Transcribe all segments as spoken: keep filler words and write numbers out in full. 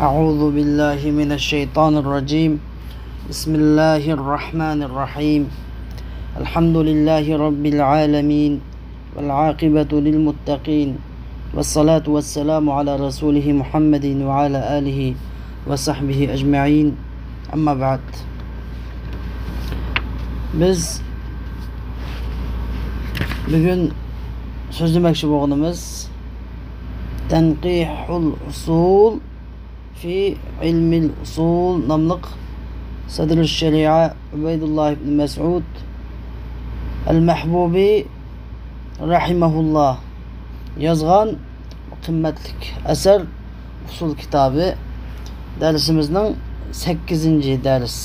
أعوذ بالله من الشيطان الرجيم. بسم الله الرحمن الرحيم. الحمد لله رب العالمين. والعاقبة للمتقين. والصلاة والسلام على رسوله محمد وعلى آله وصحبه أجمعين. أما بعد. بىز بۈگۈن سۆزلىمەكچى بولغىنىمىز تەنقىھۇل ئۇسۇل في علم الأصول ناملىق سەدرۇ شەرىئە ئۇبەيدۇللا ئىبن مەسئۇد ئەل مەھبۇبى رەھىمەھۇللا يازغان قىممەتلىك ئەسەر ئۇسۇل كىتابى. دەرسىمىزنىڭ سەككىزىنچى دەرس،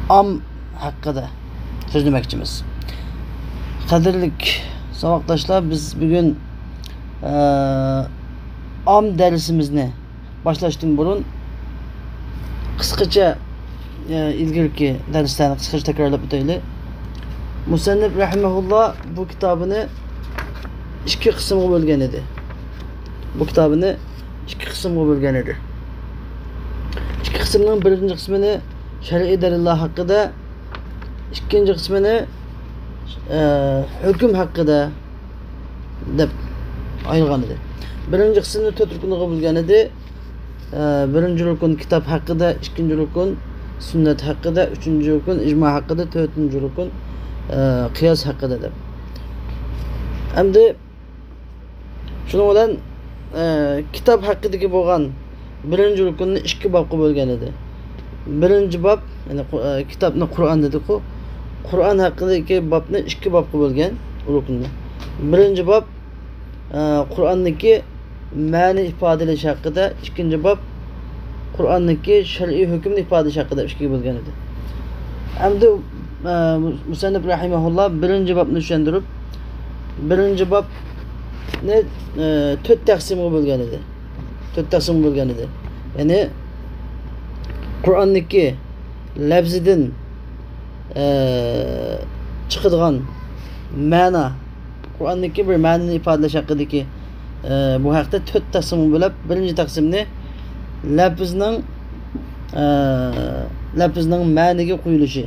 ئام ھەققىدە سۆزلىمەكچىمىز. قەدىرلىك ساۋاقداشلار، بىز بۈگۈن ئە، ئام دەرسىمىزنى باشلاشتىن بۇرۇن قىسقىچە، ئە، ئىلگىرىكى دەرسلەرنى قىسقىچە تەكرارلاپ ئۆتەيلى. مۇسەننىپ رەھىمەھۇللا بۇ كىتابىنى ئىككى قىسىمغا بۆلگەن ئىدى. بۇ كىتابىنى ئىككى قىسىمغا بۆلگەن ئىدى. ئىككى قىسىمنىڭ بىرىنچى قىسمىنى شەرئىي دەلىللار ھەققىدە، ئىككىنچى قىسمىنى، ئە، ھۆكۈم ھەققىدە دەپ ئايرىغان ئىدى. بىرىنچى قىسىمنى تۆت رۇكۇنغا بۆلگەن ئىدى. ئە، بىرىنچى رۇكۇن كىتاب ھەققىدە، ئىككىنچى رۇكۇن سۈننەت ھەققىدە، ئۈچىنچى رۇكۇن ئىجما ھەققىدە، تۆتىنچى رۇكۇن، ئە، قىياس ھەققىدە دەپ. ئەمدى شۇنىڭ بىلەن، ئە، كىتاب ھەققىدىكى بولغان بىرىنچى رۇكۇننى ئىككى بابقا بۆلگەن ئىدى. بىرىنچى باب، يەنى قۇ-، ئە، كىتابنى قۇرئان دېدۇقۇ. قۇرئان ھەققىدىكى بابنى ئىككى بابقا بۆلگەن، رۇكۇننى. بىرىنچى باب، ئە، قۇرئاندىكى مەنە ئىپادىلەش ھەققىدە، ئىككىنچى باب قۇرئاندىكى شەرئىي ھۆكۈمنى ئىپادىلەش ھەققىدە ئىككىگە بۆلگەن ئىدى. ئەمدى، ئە، مۇسەننىپ رەھىمەھۇللا بىرىنچى بابنى چۈشەندۈرۈپ، بىرىنچى بابنى، ئە، تۆت تەقسىمغا بۆلگەن ئىدى. تۆت تەقسىمغا بۆلگەن ئىدى. يەنى قۇرئاندىكى لەپزىدىن، ئە، چىقىدىغان مەنا، قۇرئاندىكى بىر مەنىنى ئىپادىلەش ھەققىدىكى، ئە، بۇ ھەقتە تۆت تەقسىمغا بۆلۈپ، بىرىنچى تەقسىمنى لەپزنىڭ، ئە، لەپزنىڭ مەنىگە قويۇلۇشى.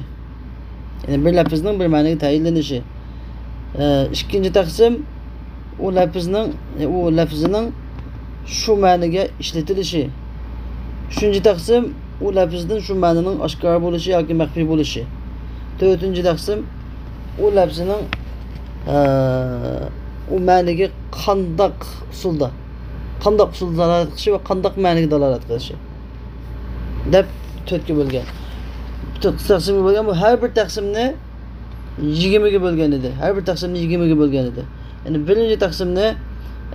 يەنى بىر لەپزنىڭ بىر مەنىگە تەيىنلىنىشى. ئە، ئىككىنچى تەقسىم ئۇ لەپزنىڭ، ئۇ لەپزنىڭ شۇ مەنىگە ئىشلىتىلىشى. ئۈچىنچى تەقسىم ئۇ لەپزدىن شۇ مەنىنىڭ ئاشكارا بولۇشى ياكى مەخپىي بولۇشى. تۆتىنچى تەقسىم ئۇ لەپزنىڭ، ئە، ئۇ مەنىگە قانداق ئۇسۇلدا، قانداق ئۇسۇلدا دالالەت قىلىشى ۋە قانداق مەنىگە دالالەت قىلىشى دەپ تۆتكە بۆلگەن. تۆت تەقسىمگە بۆلگەن. بۇ ھەر بىر تەقسىمنى يىگىرمىگە بۆلگەن ئىدى. ھەر بىر تەقسىمنى يىگىرمىگە بۆلگەن ئىدى. يەنى بىرىنچى تەقسىمنى،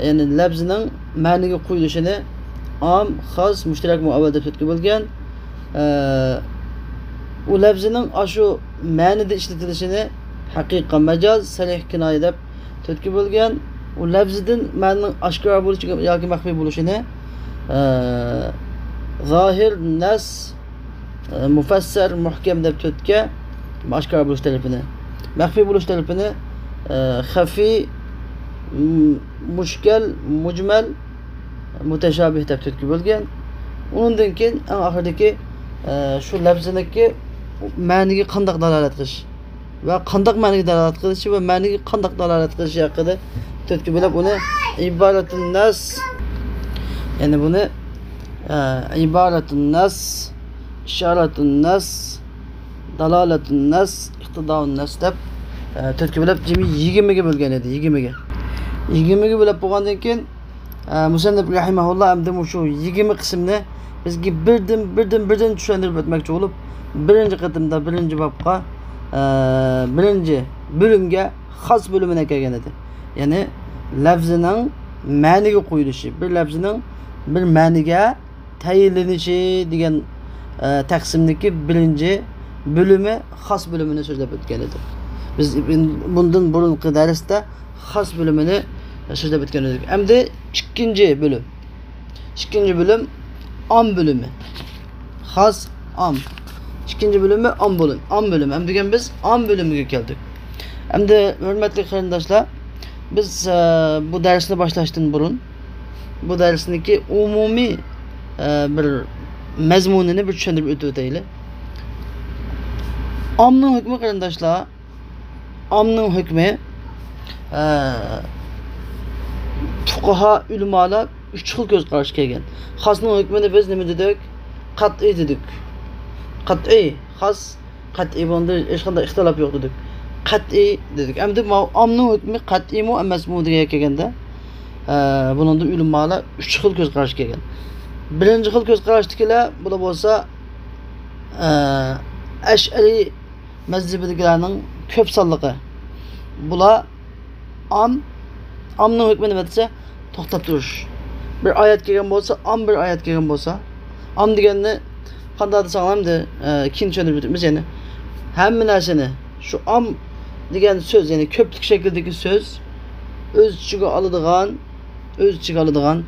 يەنى لەپزىنىڭ مەنىگە قويۇلۇشىنى ئام، خاس، مۇشتەرەك، مۇئەۋۋەل دەپ تۆتكە بۆلگەن. ئە، ئۇ لەپزىنىڭ ئاشۇ مەنىدە ئىشلىتىلىشىنى ھەقىقەت، مەجاز، سەرىھ، كىنايە دەپ تۆتكە بۆلگەن. ئۇ لەپزىدىن مەنىنىڭ ئاشكارا بولۇشى ياكى مەخپىي بولۇشىنى، ئە، زاھىر، نەس، ئە، مۇفەسسەر، مۇھكەم دەپ تۆتكە، ئاشكارا بولۇش تەرىپىنى. مەخپىي بولۇش تەرىپىنى، ئە، خەفىي، م-، مۇشكەل، مۇجمەل، مۇتەشابىھ دەپ تۆتكە بۆلگەن. ئۇنىڭدىن كېيىن ئەڭ ئاخىرىدىكى، ئە، شۇ لەپزىنىڭكى مەنىگە قانداق دالالەت قىلىش ۋە قانداق مەنىگە دالالەت قىلىشى ۋە مەنىگە قانداق دالالەت قىلىشى ھەققىدە تۆتكە بۆلۈپ، ئۇنى ئىبارەتۇن نەس، يەنى بۇنى، ئە، ئىبارەتۇن نەس، ئىشارەتۇن نەس، دالالەتۇن نەس، ئىقتىدائۇن نەس دەپ، ئە، تۆتكە بۆلۈپ، جىمى يىگىرمىگە بۆلگەن ئىدى، يىگىرمىگە. يىگىرمىگە بۆلۈپ بولغاندىن كېيىن، ئە، مۇسەننىپ رەھىمەھۇللا ئەمدى مۇشۇ يىگىرمە قىسىمنى بىزگە بىردىن، بىردىن، بىردىن چۈشەندۈرۈپ ئۆتمەكچى بولۇپ، بىرىنچى قېتىمدا بىرىنچى بابقا، ئە، بىرىنچى بۆلۈمگە خاس بۆلۈمىنى ئەكەلگەن ئىدى. يەنى لەپزىنىڭ مەنىگە قويۇلۇشى، بىر لەپزىنىڭ بىر مەنىگە تەيىنلىنىشى دېگەن، ئە، تەقسىمدىكى بىرىنچى بۆلۈمى، خاس بۆلۈمىنى سۆزلەپ ئۆتكەن ئىدۇق. بىز بۇندىن بۇرۇنقى دەرستە خاس بۆلۈمىنى سۆزلەپ ئۆتكەن ئىدۇق. ئەمدى ئىككىنچى بۆلۈم. ئىككىنچى بۆلۈم ئام بۆلۈمى. خاس، ئام. ئىككىنچى بۆلۈمى ئام بۆلۈم. ئام بۆلۈم. ئەمدى بۈگۈن بىز ئام بۆلۈمىگە كەلدۇق. ئەمدى ھۆرمەتلىك قېرىنداشلار، بىز، ئە، بۇ دەرسنى باشلاشتىن بۇرۇن، بۇ دەرسنىڭكى ئومۇمىي ئە، بىر مەزمۇنىنى بىر چۈشەندۈرۈپ ئۆتۈۋېتەيلى. ئامنىڭ ھۆكمى، قېرىنداشلار، ئامنىڭ ھۆكمى، ئە، پۇقاھا، ئۆلىمالار ئۈچ خىل كۆز قاراشقا كەلگەن. خاسنىڭ ھۆكمىنى بىز نېمە دېدۇق؟ قەتئىي دېدۇق. قەتئىي، خاس قەتئىي، بۇنىڭدا ھېچقانداق ئىختىلاپ يوق دېدۇق. قەتئىي دېدۇق. ئەمدى ماۋۇ ئامنىڭ ھۆكمى قەتئىيمۇ ئەمەسمۇ دېگەنگە كەلگەندە، ئە، بۇنىڭدا ئۆلىمالار ئۈچ خىل كۆز قاراشقا كەلگەن. بىرىنچى خىل كۆز قاراشتىكىلەر، بۇلار بولسا، ئە، ئەشئەرىي مەزھىپىدىكىلەرنىڭ كۆپ سانلىقى. بۇلار ئام، ئامنىڭ ھۆكمى نېمە دېسە، توختاپ تۇرۇش. بىر ئايەت كەلگەن بولسا، ئام بىر ئايەت كەلگەن بولسا، ئام دېگەننى قانداق دېسەڭلار ئەمدى، ئە، كېيىن چۈشەندۈرۈپ ئۆتىمىز يەنە. ھەممە نەرسىنى، شۇ ئام دېگەن سۆز، يەنى كۆپلۈك شەكلىدىكى سۆز، ئۆز ئىچىگە ئالىدىغان، ئۆز ئىچىگە ئالىدىغان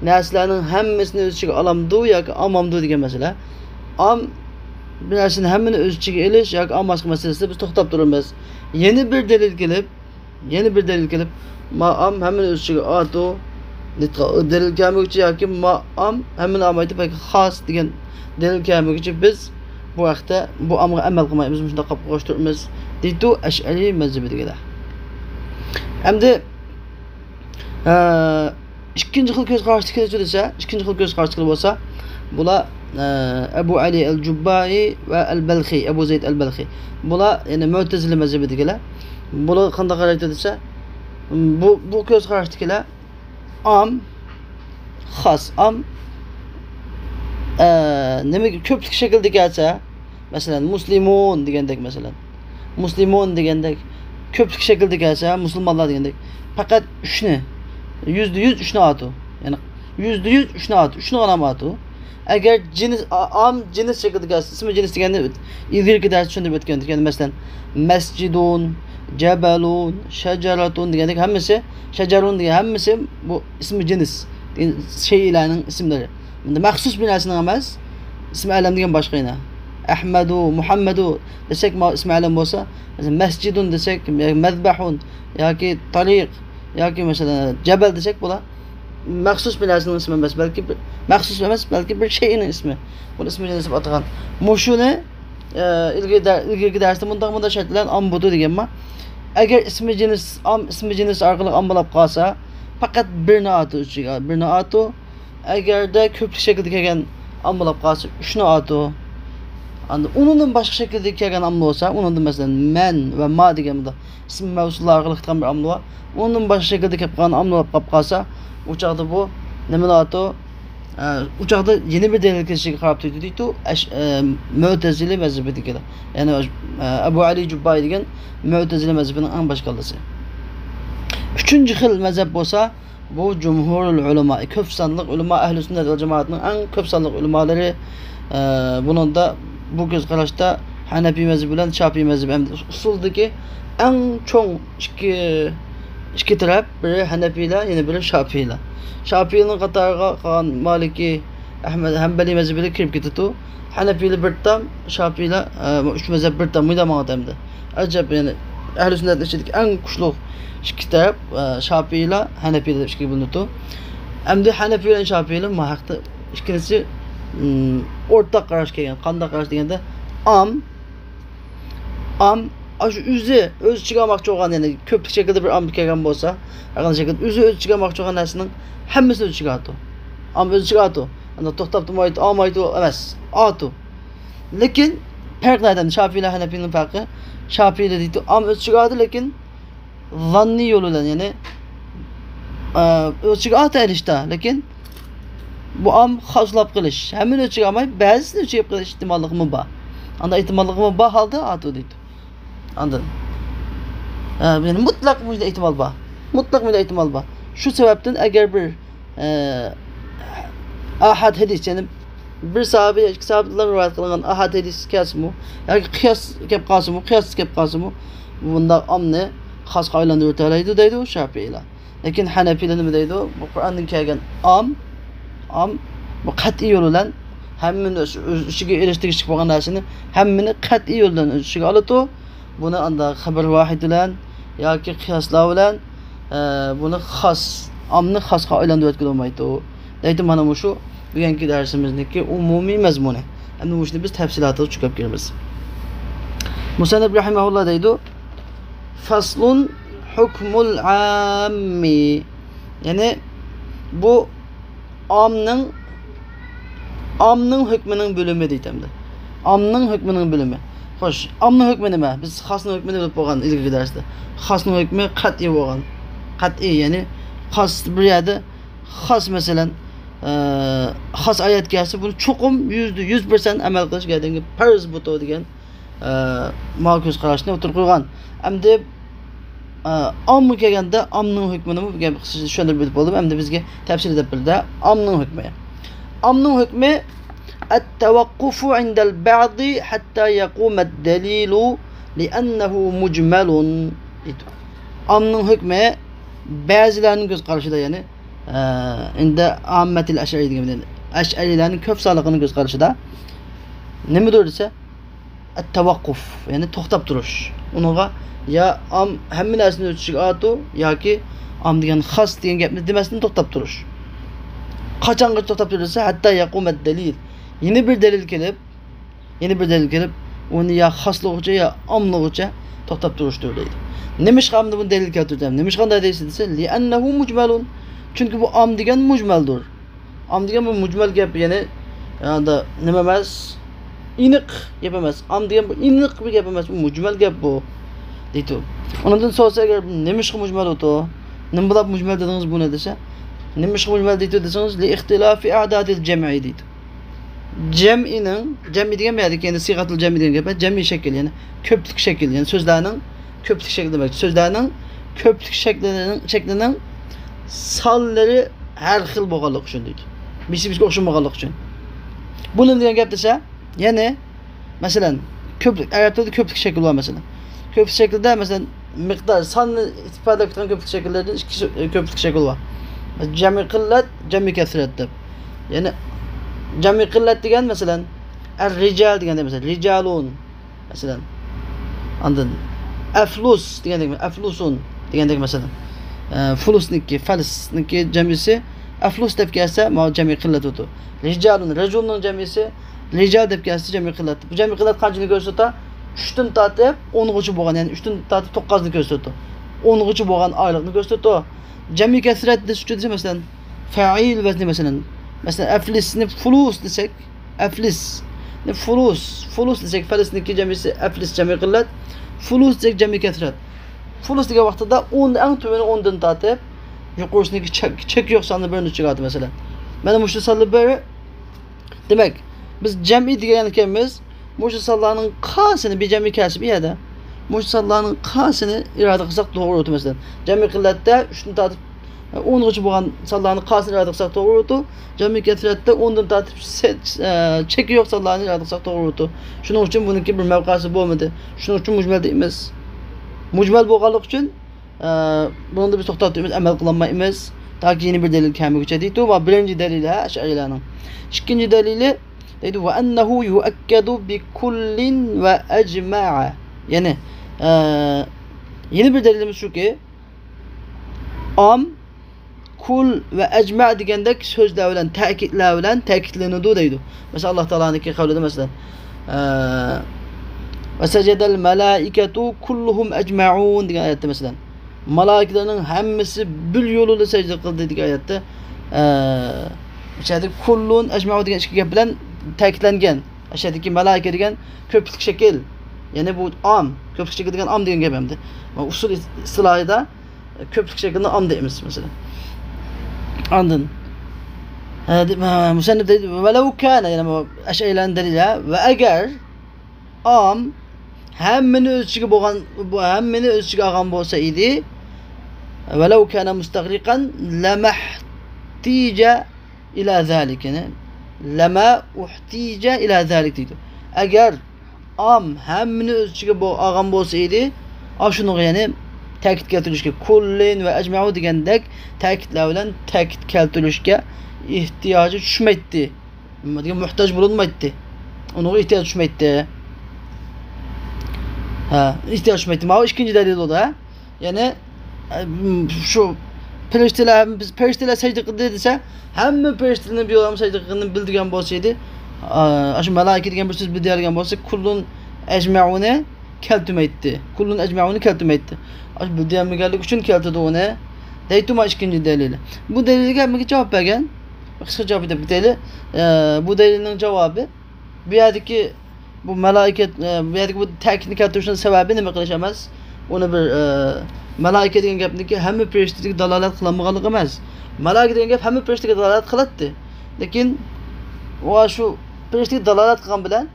نەرسىلەرنىڭ ھەممىسىنى ئۆز ئىچىگە ئالامدۇ ياكى ئالمامدۇ دېگەن مەسىلە. ئام بىر نەرسىنى ھەممىنى ئۆز ئىچىگە ئېلىش ياكى ئالماسلىق مەسىلىسىدە بىز توختاپ تۇرىمىز. يەنە بىر دەلىل كېلىپ، يەنە بىر دەلىل كېلىپ، ما ئام ھەممىنى ئۆز ئىچىگە ئالىدۇ. دەلىل كەلمىگۈچە ياكى ما ئام ھەممىنى ئالمايدۇ، بەلكى خاس دېگەن دەلىل كەلمىگۈچە بىز بۇ ھەقتە، بۇ ئامغا ئەمەل قىلمايمىز، مۇشۇنداق قىلىپ قويۇپ تۇرىمىز، دەيدۇ ئەشئەرىي مەزھىپىدىكىلەر. ئەمدى، ئە، ئىككىنچى خىل كۆز قاراشتىكى نېچە دېسە، ئىككىنچى خىل كۆز قاراشتىكىلەر بولسا، بۇلار، ئە، ئەبۇ ئەلى ئەل جۇببائى ۋە ئەل بەلخى، ئەبۇ زەيد ئەل بەلخى. بۇلار، يەنى مۆتەزىلە مەزھىپىدىكىلەر. بۇلار قانداق قارايدۇ دېسە، بۇ، بۇ كۆز قاراشتىكىلەر ئام، خاس، ئام، ئە، نېمىگە كۆپلۈك شەكىلدە كەلسە، مەسىلەن، مۇسلىمۇن دېگەندەك، مەسىلەن، مۇسلىمۇن دېگەندەك، كۆپلۈك شەكىلدە كەلسە، مۇسۇلمانلار دېگەندەك، پەقەت ئۈچنى، يۈزدە يۈز ئۈچنى ئاتۇ. يەنى يۈزدە يۈز ئۈچنى ئاتۇ، ئۈچنى غىنام ئاتۇ. ئەگەر جىنس، ئا-، ئام جىنس شەكلىدە كەلسە، ئىسمى جىنس دېگەننى ئۆت-، ئىلگىرىكى دەرستە چۈشەندۈرۈپ ئۆتكەن ئىدۇق. يەنى مەسىلەن، مەسجىدۇن، جەبەلۇن، شەجەرەتۇن دېگەندەك ھەممىسى، شەجەرۇن دېگەن ھەممىسى بۇ ئىسمى جىنس دېگەن شەيئىلەرنىڭ ئىسىملىرى. بۇندا مەخسۇس بىر نەرسىنىڭ ئەمەس، ئىسمى ئەلەم دېگەن باشقا يەنە. ئەھمەدۇ، مۇھەممەدۇ دېسەك، ما-، ئىسمى ئەلەم بولسا، مەسىلەن، مەسجىدۇن دېسەك، مەزبەھۇن ياكى تارىق ياكى مەسىلەن، جەبەل دېسەك بولار. مەخسۇس بىر نەرسىنىڭ ئىسمى ئەمەس، بەلكى بىر، مەخسۇس ئەمەس، بەلكى بىر شەيئىنىڭ ئىسمى. بۇنى ئىسمى جىنس دەپ ئاتىغان. مۇشۇنى، ئە، ئىلگىرى دە-، ئىلگىرىكى دەرستە مۇنداق، مۇنداق شەرت بىلەن ئام بولىدۇ دېگەنما. ئەگەر ئىسمى جىنس، ئام، ئىسمى جىنس ئارقىلىق ئام بولاپ قالسا، پەقەت بىرنى ئاتۇ ئۆز ئىچىگە، بىرنى ئاتۇ. ئەگەردە كۆپلۈك شەكىلدە كەلگەن ئام بولاپ قالسا، ئۈچنى ئاتۇ. ئاندىن ئۇنىڭدىن باشقا شەكىلدە كەلگەن ئام بولسا، ئۇنىڭدىن مەسىلەن، مەن ۋە ما دېگەن بۇنداق ئىسمى مەۋسۇللار ئارقىلىق كەلگەن بىر ئاملىق بار. ئۇنىڭدىن باشقا شەكىلدە كەپ قالغان ئاملىق بولۇپ قاپ قالسا، ئۇ چاغدا بۇ نېمىنى ئاتۇ؟ ئە، ئۇ چاغدا يەنە بىر دەلىل كېلىشىگە قاراپ تۇرىدۇ دەيدۇ، ئەش-، ئە، مۆتەزىلە مەزھىپىدىكىلەر. يەنى، ئە، ئەبۇ ئەلى جۇببائى دېگەن مۆتەزىلە مەزھىپىنىڭ ئەڭ باش كاللىسى. ئۈچىنچى خىل مەزھەپ بولسا، بۇ جۇمھۇرۇل ئۇلىما، كۆپ سانلىق ئۆلىما، ئەھلى سۈننەت ۋەل جامائەتنىڭ ئەڭ كۆپ سانلىق ئۆلىمالىرى. ئە، بۇنىڭدا، بۇ كۆز قاراشتا ھەنەپىي مەزھىپى بىلەن شاپىئىي مەزھىپى ھەم ئۇسۇلدىكى ئەڭ چوڭ ئىككى، ئىككى تەرەپ، بىرى ھەنەپىيلەر، يەنە بىرى شاپىئىيلەر. شاپىئىينىڭ قاتارىغا قالغان مالىكى، ئەھمەد، ھەمبەلىي مەزھىپىدە كىرىپ كېتىدۇ. ھەنەپىيلەر بىر تام، شاپىئىيلەر، ئە، ئۈچ مەزھەپ بىر تام، مۇنداق ماڭىدۇ ئەمدى. ئەجەب، يەنى ئەھلى سۈننەتنىڭ ئىچىدىكى ئەڭ كۈچلۈك ئىككى تەرەپ، ئە، شاپىئىيلار، ھەنەپىيلار دەپ ئىككىگە بۆلۈنىدۇ. ئەمدى ھەنەپىيلار، شاپىئىيلار ما ھەقتە ئىككىلىسى، ئىم، ئورتاق قاراش كەلگەن. قانداق قاراش دېگەندە، ئام، ئام، ئاشۇ ئۆزى ئۆز ئىچىگە ئالماقچى بولغان، يەنى كۆپلۈك شەكىلدە بىر ئام كەلگەن بولسا، ھەر قانداق شەكىلدە ئۆزى ئۆز ئىچىگە ئالماقچى بولغان نەرسىنىڭ ھەممىسىنى ئۆز ئىچىگە ئالىدۇ. ئام ئۆز ئىچىگە ئالىدۇ. ئانداق توختاپ تۇرمايدۇ، ئالمايدۇ ئەمەس، ئالىدۇ. لېكىن پەرق نەدە؟ شاپىئىيلار، ھەنەپىيلەرنىڭ پەرقى، شاپىئىيلار دەيدۇ، ئام ئۆز ئىچىگە ئالىدۇ، لېكىن زاننىي يولى بىلەن، يەنى، ئە، ئۆز ئىچىگە ئالىدۇ ئېلىشتا، لېكىن بۇ ئام خاسلاپ قېلىش، ھەممىنى ئۆز ئىچىگە ئالماي، بەزىسىنى ئۆز ئىچىگە ئېلىپ قېلىش ئېھتىماللىقىمۇ بار. ئانداق ئېھتىماللىقىمۇ بار ھالدا ئالىدۇ دەيدۇ. ئاندىن، ئە، يەنى مۇتلەق مۇشۇنداق ئېھتىمال بار. مۇتلەق مۇشۇنداق ئېھتىمال بار. شۇ سەۋەبتىن ئەگەر بىر ئە، ئاھاد ھەدىس، يەنى بىر ساھابە يا ئىككى ساھابىدىن رىۋايەت قىلىنغان ئاھاد ھەدىس كەلسىمۇ، ياكى قىياس كەپ قالسىمۇ، قىياس كەپ قالسىمۇ، بۇنداق ئامنى خاسقا ئايلاندۇرۇۋېتەلەيدۇ دەيدۇ شاپىئىيلار. لېكىن ھەنەپىيلار نېمە دەيدۇ؟ بۇ قۇرئاندىن كەلگەن ئام، ئام، بۇ قەتئىي يول بىلەن ھەممىنى ئۆز، ئۆز ئىچىگە ئېلىشقا تېگىشلىك بولغان نەرسىنى ھەممىنى قەتئىي يول بىلەن ئۆز ئىچىگە ئالىدۇ. بۇنى ئانداق خەبەر ۋاھىد بىلەن ياكى قىياسلار بىلەن، ئە، بۇنى خاس، ئامنى خاسقا ئايلاندۇرۇۋەتكىلى بولمايدۇ. دەيدۇ، مانا مۇشۇ بۈگۈنكى دەرسىمىزنىڭكى ئومۇمىي مەزمۇنى. ئەمدى مۇشۇنى بىز تەپسىلاتىغا چۈشۈپ كىرىمىز. مۇسەننىپ رەھىمەھۇللا دەيدۇ، فەسلۇن ھۇكمۇل ئاممى. يەنى بۇ ئامنىڭ، ئامنىڭ ھۆكمىنىڭ بۆلۈمى دەيدۇ ئەمدى. ئامنىڭ ھۆكمىنىڭ بۆلۈمى. خوش، ئامنىڭ ھۆكمى نېمە؟ بىز خاسنىڭ ھۆكمىنى بىلىپ بولغان ئىلگىرىكى دەرستە. خاسنىڭ ھۆكمى قەتئىي بولغان. قەتئىي، يەنى خاس بىر يەردە خاس، مەسىلەن، ئە، خاس ئايەت كەلسە، بۇنى چوقۇم يۈزدە يۈز پىرسەنت ئەمەل قىلىش گەردەنگە پەرز بۇتۇ دېگەن، ئە، ماۋۇ كۆز قاراشنى ئوتتۇرىغا قويغان. ئەمدى، ئە، ئامغا كەلگەندە، ئامنىڭ ھۆكمىنىمۇ بىر گەپ چۈشەندۈرۈپ بېرىپ بولدۇم. ئەمدى بىزگە تەپسىلىي دەپ بېرىدۇ. ئامنىڭ ھۆكمى. ئامنىڭ ھۆكمى، التوقف عند البعض حتى يقوم الدليل لأنه مجمل دەيدۇ. ئامنىڭ ھۆكمى بەزىلەرنىڭ كۆز قارىشىدا، يەنى، ئە، عند عامة الأشاعرة دېگەن، ئەشئەرىلەرنىڭ كۆپ سانلىقىنىڭ كۆز قارىشىدا نېمىدۇر دېسە، التوقف، يەنى توختاپ تۇرۇش. ئۇنىڭغا يا ئام ھەممە نەرسىنى ئۆز ئىچىگە ئالىدۇ ياكى ئام دېگەن خاس دېگەن گەپنى دېمەستىن توختاپ تۇرۇش. قاچانغىچە توختاپ تۇرۇش دېسە، حتى يقوم الدليل. يەنە بىر دەلىل كېلىپ، يەنە بىر دەلىل كېلىپ، ئۇنى يا خاسلىغۇچە، يا ئاملىغۇچە توختاپ تۇرۇشتۇر دەيدۇ. نېمىشقا ئەمدى بۇنى دەلىل كەلتۈردۈم؟ نېمىشقا ئۇنداق دەيسىز دېسە، لأنه مجمل. چۈنكى بۇ ئام دېگەن مۇجمەلدۇر. ئام دېگەن بۇ مۇجمەل گەپ، يەنى، ئاندا نېمە ئەمەس؟ ئېنىق گەپ ئەمەس. ئام دېگەن بۇ ئېنىق بىر گەپ ئەمەس، بۇ مۇجمەل گەپ بۇ، دەيدۇ. ئۇنىڭدىن سورىسا ئەگەر، نېمىشقا مۇجمەل ئوتۇ؟ نېمە بولاپ مۇجمەل دېدىڭىز بۇنى دېسە، نېمىشقا مۇجمەل دەيدۇ دېسىڭىز، لىئىختىلافى ئەدەدىل جەمئى دەيدۇ. جەمئىنىڭ، جەمئى دېگەن بۇ يەردىكى يەنە سىيغەتۇل جەمئى دېگەن گەپ، جەمئىي شەكىل، يەنى كۆپلۈك شەكىل، يەنى سۆزلەرنىڭ كۆپلۈك شەكلى دېمەك. سۆزلەرنىڭ كۆپلۈك شەكلىنىڭ، شەكلىنىڭ سانلىرى ھەر خىل بولغانلىقى ئۈچۈن دەيدۇ. بىرسى بىرسىگە ئوخشىمىغانلىقى ئۈچۈن. بۇ نېمە دېگەن گەپ دېسە، يەنى، مەسىلەن، كۆپلۈك، ئەرەب تىلىدا كۆپلۈك شەكىل بار، مەسىلەن. كۆپلۈك شەكلىدە، مەسىلەن، مىقدار، ساننى ئىپادىلەپ كېتىدىغان كۆپلۈك شەكىللەردىن ئىككى شە-، كۆپلۈك شەكىل بار. جەمئىي قىللەت، جەمئىي كەسرەت دەپ. يەنى، جەمئىي قىللەت دېگەن، مەسىلەن، ئەر رىجال دېگەندە، مەسىلەن، رىجالۇن، مەسىلەن. ئاندىن ئەفلۇس دېگەندەك، ئەفلۇسۇن دېگەندەك، مەسىلەن. ئە، فۇلۇسنىڭكى، فەلسنىڭكى جەمئىسى ئەفلۇس دەپ كەلسە، ماۋۇ جەمئىي قىللەت بولىدۇ. رىجالۇن، رەجۇلنىڭ جەمئىسى رىجال دەپ كەلسە، جەمئىي قىللەت. بۇ جەمئىي قىللەت قانچىنى كۆرسىتىدۇ؟ ئۈچتىن تارتىپ ئونغىچە بولغان، يەنى ئۈچتىن تارتىپ توققۇزنى كۆرسىتىدۇ. ئونغىچە بولغان ئارىلىقنى كۆرسىتىدۇ. جەمئىي كەسرەت دېسە، مەسىلەن، فەئىل ۋەزنى، مەسىلەن. مەسىلەن، ئەفلىسنى فۇلۇس دېسەك، ئەفلىس. فۇلۇس. فۇلۇس دېسەك، فەلسنىڭكى جەمئىسى ئەفلىس، جەمئىي قىللەت. فۇلۇس دېسەك، جەمئىي كەسرەت. فۇلۇس دېگەن ۋاقتىدا ئون، ئەڭ تۆۋىنى ئونىدىن تارتىپ، يۇقىرىسىنىڭكى چەك، چەك يوق ساننى بىرنى ئىچىگە ئالدى، مەسىلەن. مانا مۇشۇ سانلار بىر. دېمەك، بىز جەمئىي دېگەن ئىكەنمىز، مۇشۇ سانلارنىڭ قانچىسىنى، بىر جەمئىي كەلسە بۇ يەردە، مۇشۇ سانلارنىڭ قانچىسىنى ئىرادە قىلساق توغرا بولىدۇ، مەسىلەن. جەمئىي قىللەتتە ئۈچتىن تارتىپ ئونغىچە بولغان سانلارنىڭ قانچىسىنى ئىرادە قىلساق توغرا بولىدۇ. جەمئىي كەسرەتتە ئوندىن تارتىپ سە-، ئە، چەككە يوق سانلارنى ئىرادە قىلساق توغرا بولىدۇ. شۇنىڭ ئۈچۈن بۇنىڭكى بىر مەۋقەسى بولمىدى. شۇنىڭ ئۈچۈن مۇجمەل دەيمىز. مۇجمەل بولغانلىقى ئۈچۈن، ئە، بۇنىڭدا بىز توختاپ تۇرىمىز، ئەمەل قىلالمايمىز. تاكى يەنە بىر دەلىل كەلمىگۈچە دەيدۇ. ۋە بىرىنچى دەلىلى، ھە، ئەشئەرىيلەرنىڭ. ئىككىنچى دەلىلى دەيدۇ، وأنه يؤكد بكل وأجمع. يەنى، ئە، يەنە بىر دەلىلىمىز شۇكى، ئام، كۇل ۋە ئەجمە دېگەندەك سۆزلەر بىلەن، تەكىتلەر بىلەن تەكىتلىنىدۇ دەيدۇ. مەسىلەن، ئاللا تائالانىڭكى قەۋلىدە، مەسىلەن، ئە، وسجد الملائكة كلهم أجمعون دېگەن ئايەتتە، مەسىلەن، مالائىكىلەرنىڭ ھەممىسى بىر يولىدا سەجدە قىلدى دېگەن ئايەتتە، ئە، ئىچەردە كۇللۇن ئەجمەئۇ دېگەن ئىككى گەپ بىلەن تەكىتلەنگەن. ئىچەردىكى مالائىكە دېگەن كۆپلۈك شەكىل. يەنى بۇ ئام، كۆپلۈك شەكىل دېگەن ئام دېگەن گەپ ئەمدى. ئۇسۇل ئىستىلاھىدا كۆپلۈك شەكلىنى ئام دەيمىز، مەسىلەن. ئاندىن، ھە، دەپ، ھە، مۇسەننىپ دەيدۇ، ولو كان، يەنى بۇ ئەشئەرىيلەرنىڭ دەلىلى، ھە، ۋە ئەگەر ئام ھەممىنى ئۆز ئىچىگە بولغان، بۇ ھەممىنى ئۆز ئىچىگە ئالغان بولسا ئىدى، ولو كان مستغرقا لما احتيج إلى ذلك، يەنى لما احتيج إلى ذلك دەيدۇ. ئەگەر ئام ھەممىنى ئۆز ئىچىگە بو-، ئالغان بولسا ئىدى، ئاشۇنىڭغا يەنى تەكىت كەلتۈرۈشكە، كۇللىن ۋە ئەجمەئۇ دېگەندەك تەكىتلەر بىلەن تەكىت كەلتۈرۈشكە ئېھتىياجى چۈشمەيتتى. نېمە دېگەن، موھتاج بولۇنمايتتى. ئۇنىڭغا ئېھتىياج چۈشمەيتتى. ھە، ئېھتىياج چۈشمەيتتى. ماۋۇ ئىككىنچى دەلىل بولدى، ھە. يەنى، ئە، شۇ پەرىشتىلەر، پەرىشتىلەر سەجدە قىلدى دېسە، ھەممە پەرىشتىلەرنىڭ بىر ئادەم سەجدە قىلغىنىنى بىلىدىغان بولسا ئىدى، ئا، ئاشۇ مەلائىكە دېگەن بىر سۆز بىلدى دېگەن بولسا، كۇللۇن ئەجمەئۇنى كەلتۈرمەيتتى. كۇللۇن ئەجمەئۇنى كەلتۈرمەيتتى. ئاشۇ بىلدى دېمىگەنلىكى ئۈچۈن كەلتۈردى ئۇنى. دەيتۇ، ما ئىككىنچى دەلىلى. بۇ دەلىلگە ھەممىگە جاۋاب بەرگەن. قىسقىچە جاۋاب بېرىپ كېتەيلى. ئە، بۇ دەلىلنىڭ جاۋابى، بۇ يەردىكى بۇ مەلائىكە، ئە، بۇ يەردىكى بۇ تەكىتنى كەلتۈرۈشنىڭ سەۋەبى نېمە قىلىش ئەمەس؟ ئۇنى بىر، ئە، مەلائىكە دېگەن گەپنىكى ھەممە پەرىشتىگە دالالەت قىلالمىغانلىقى ئەمەس. مەلائىكە دېگەن گەپ ھەممە پەرىشتىگە دالالەت قىلاتتى. لېكىن ئۇ شۇ پەرىشتىگە دالالەت قىلغان بىلەن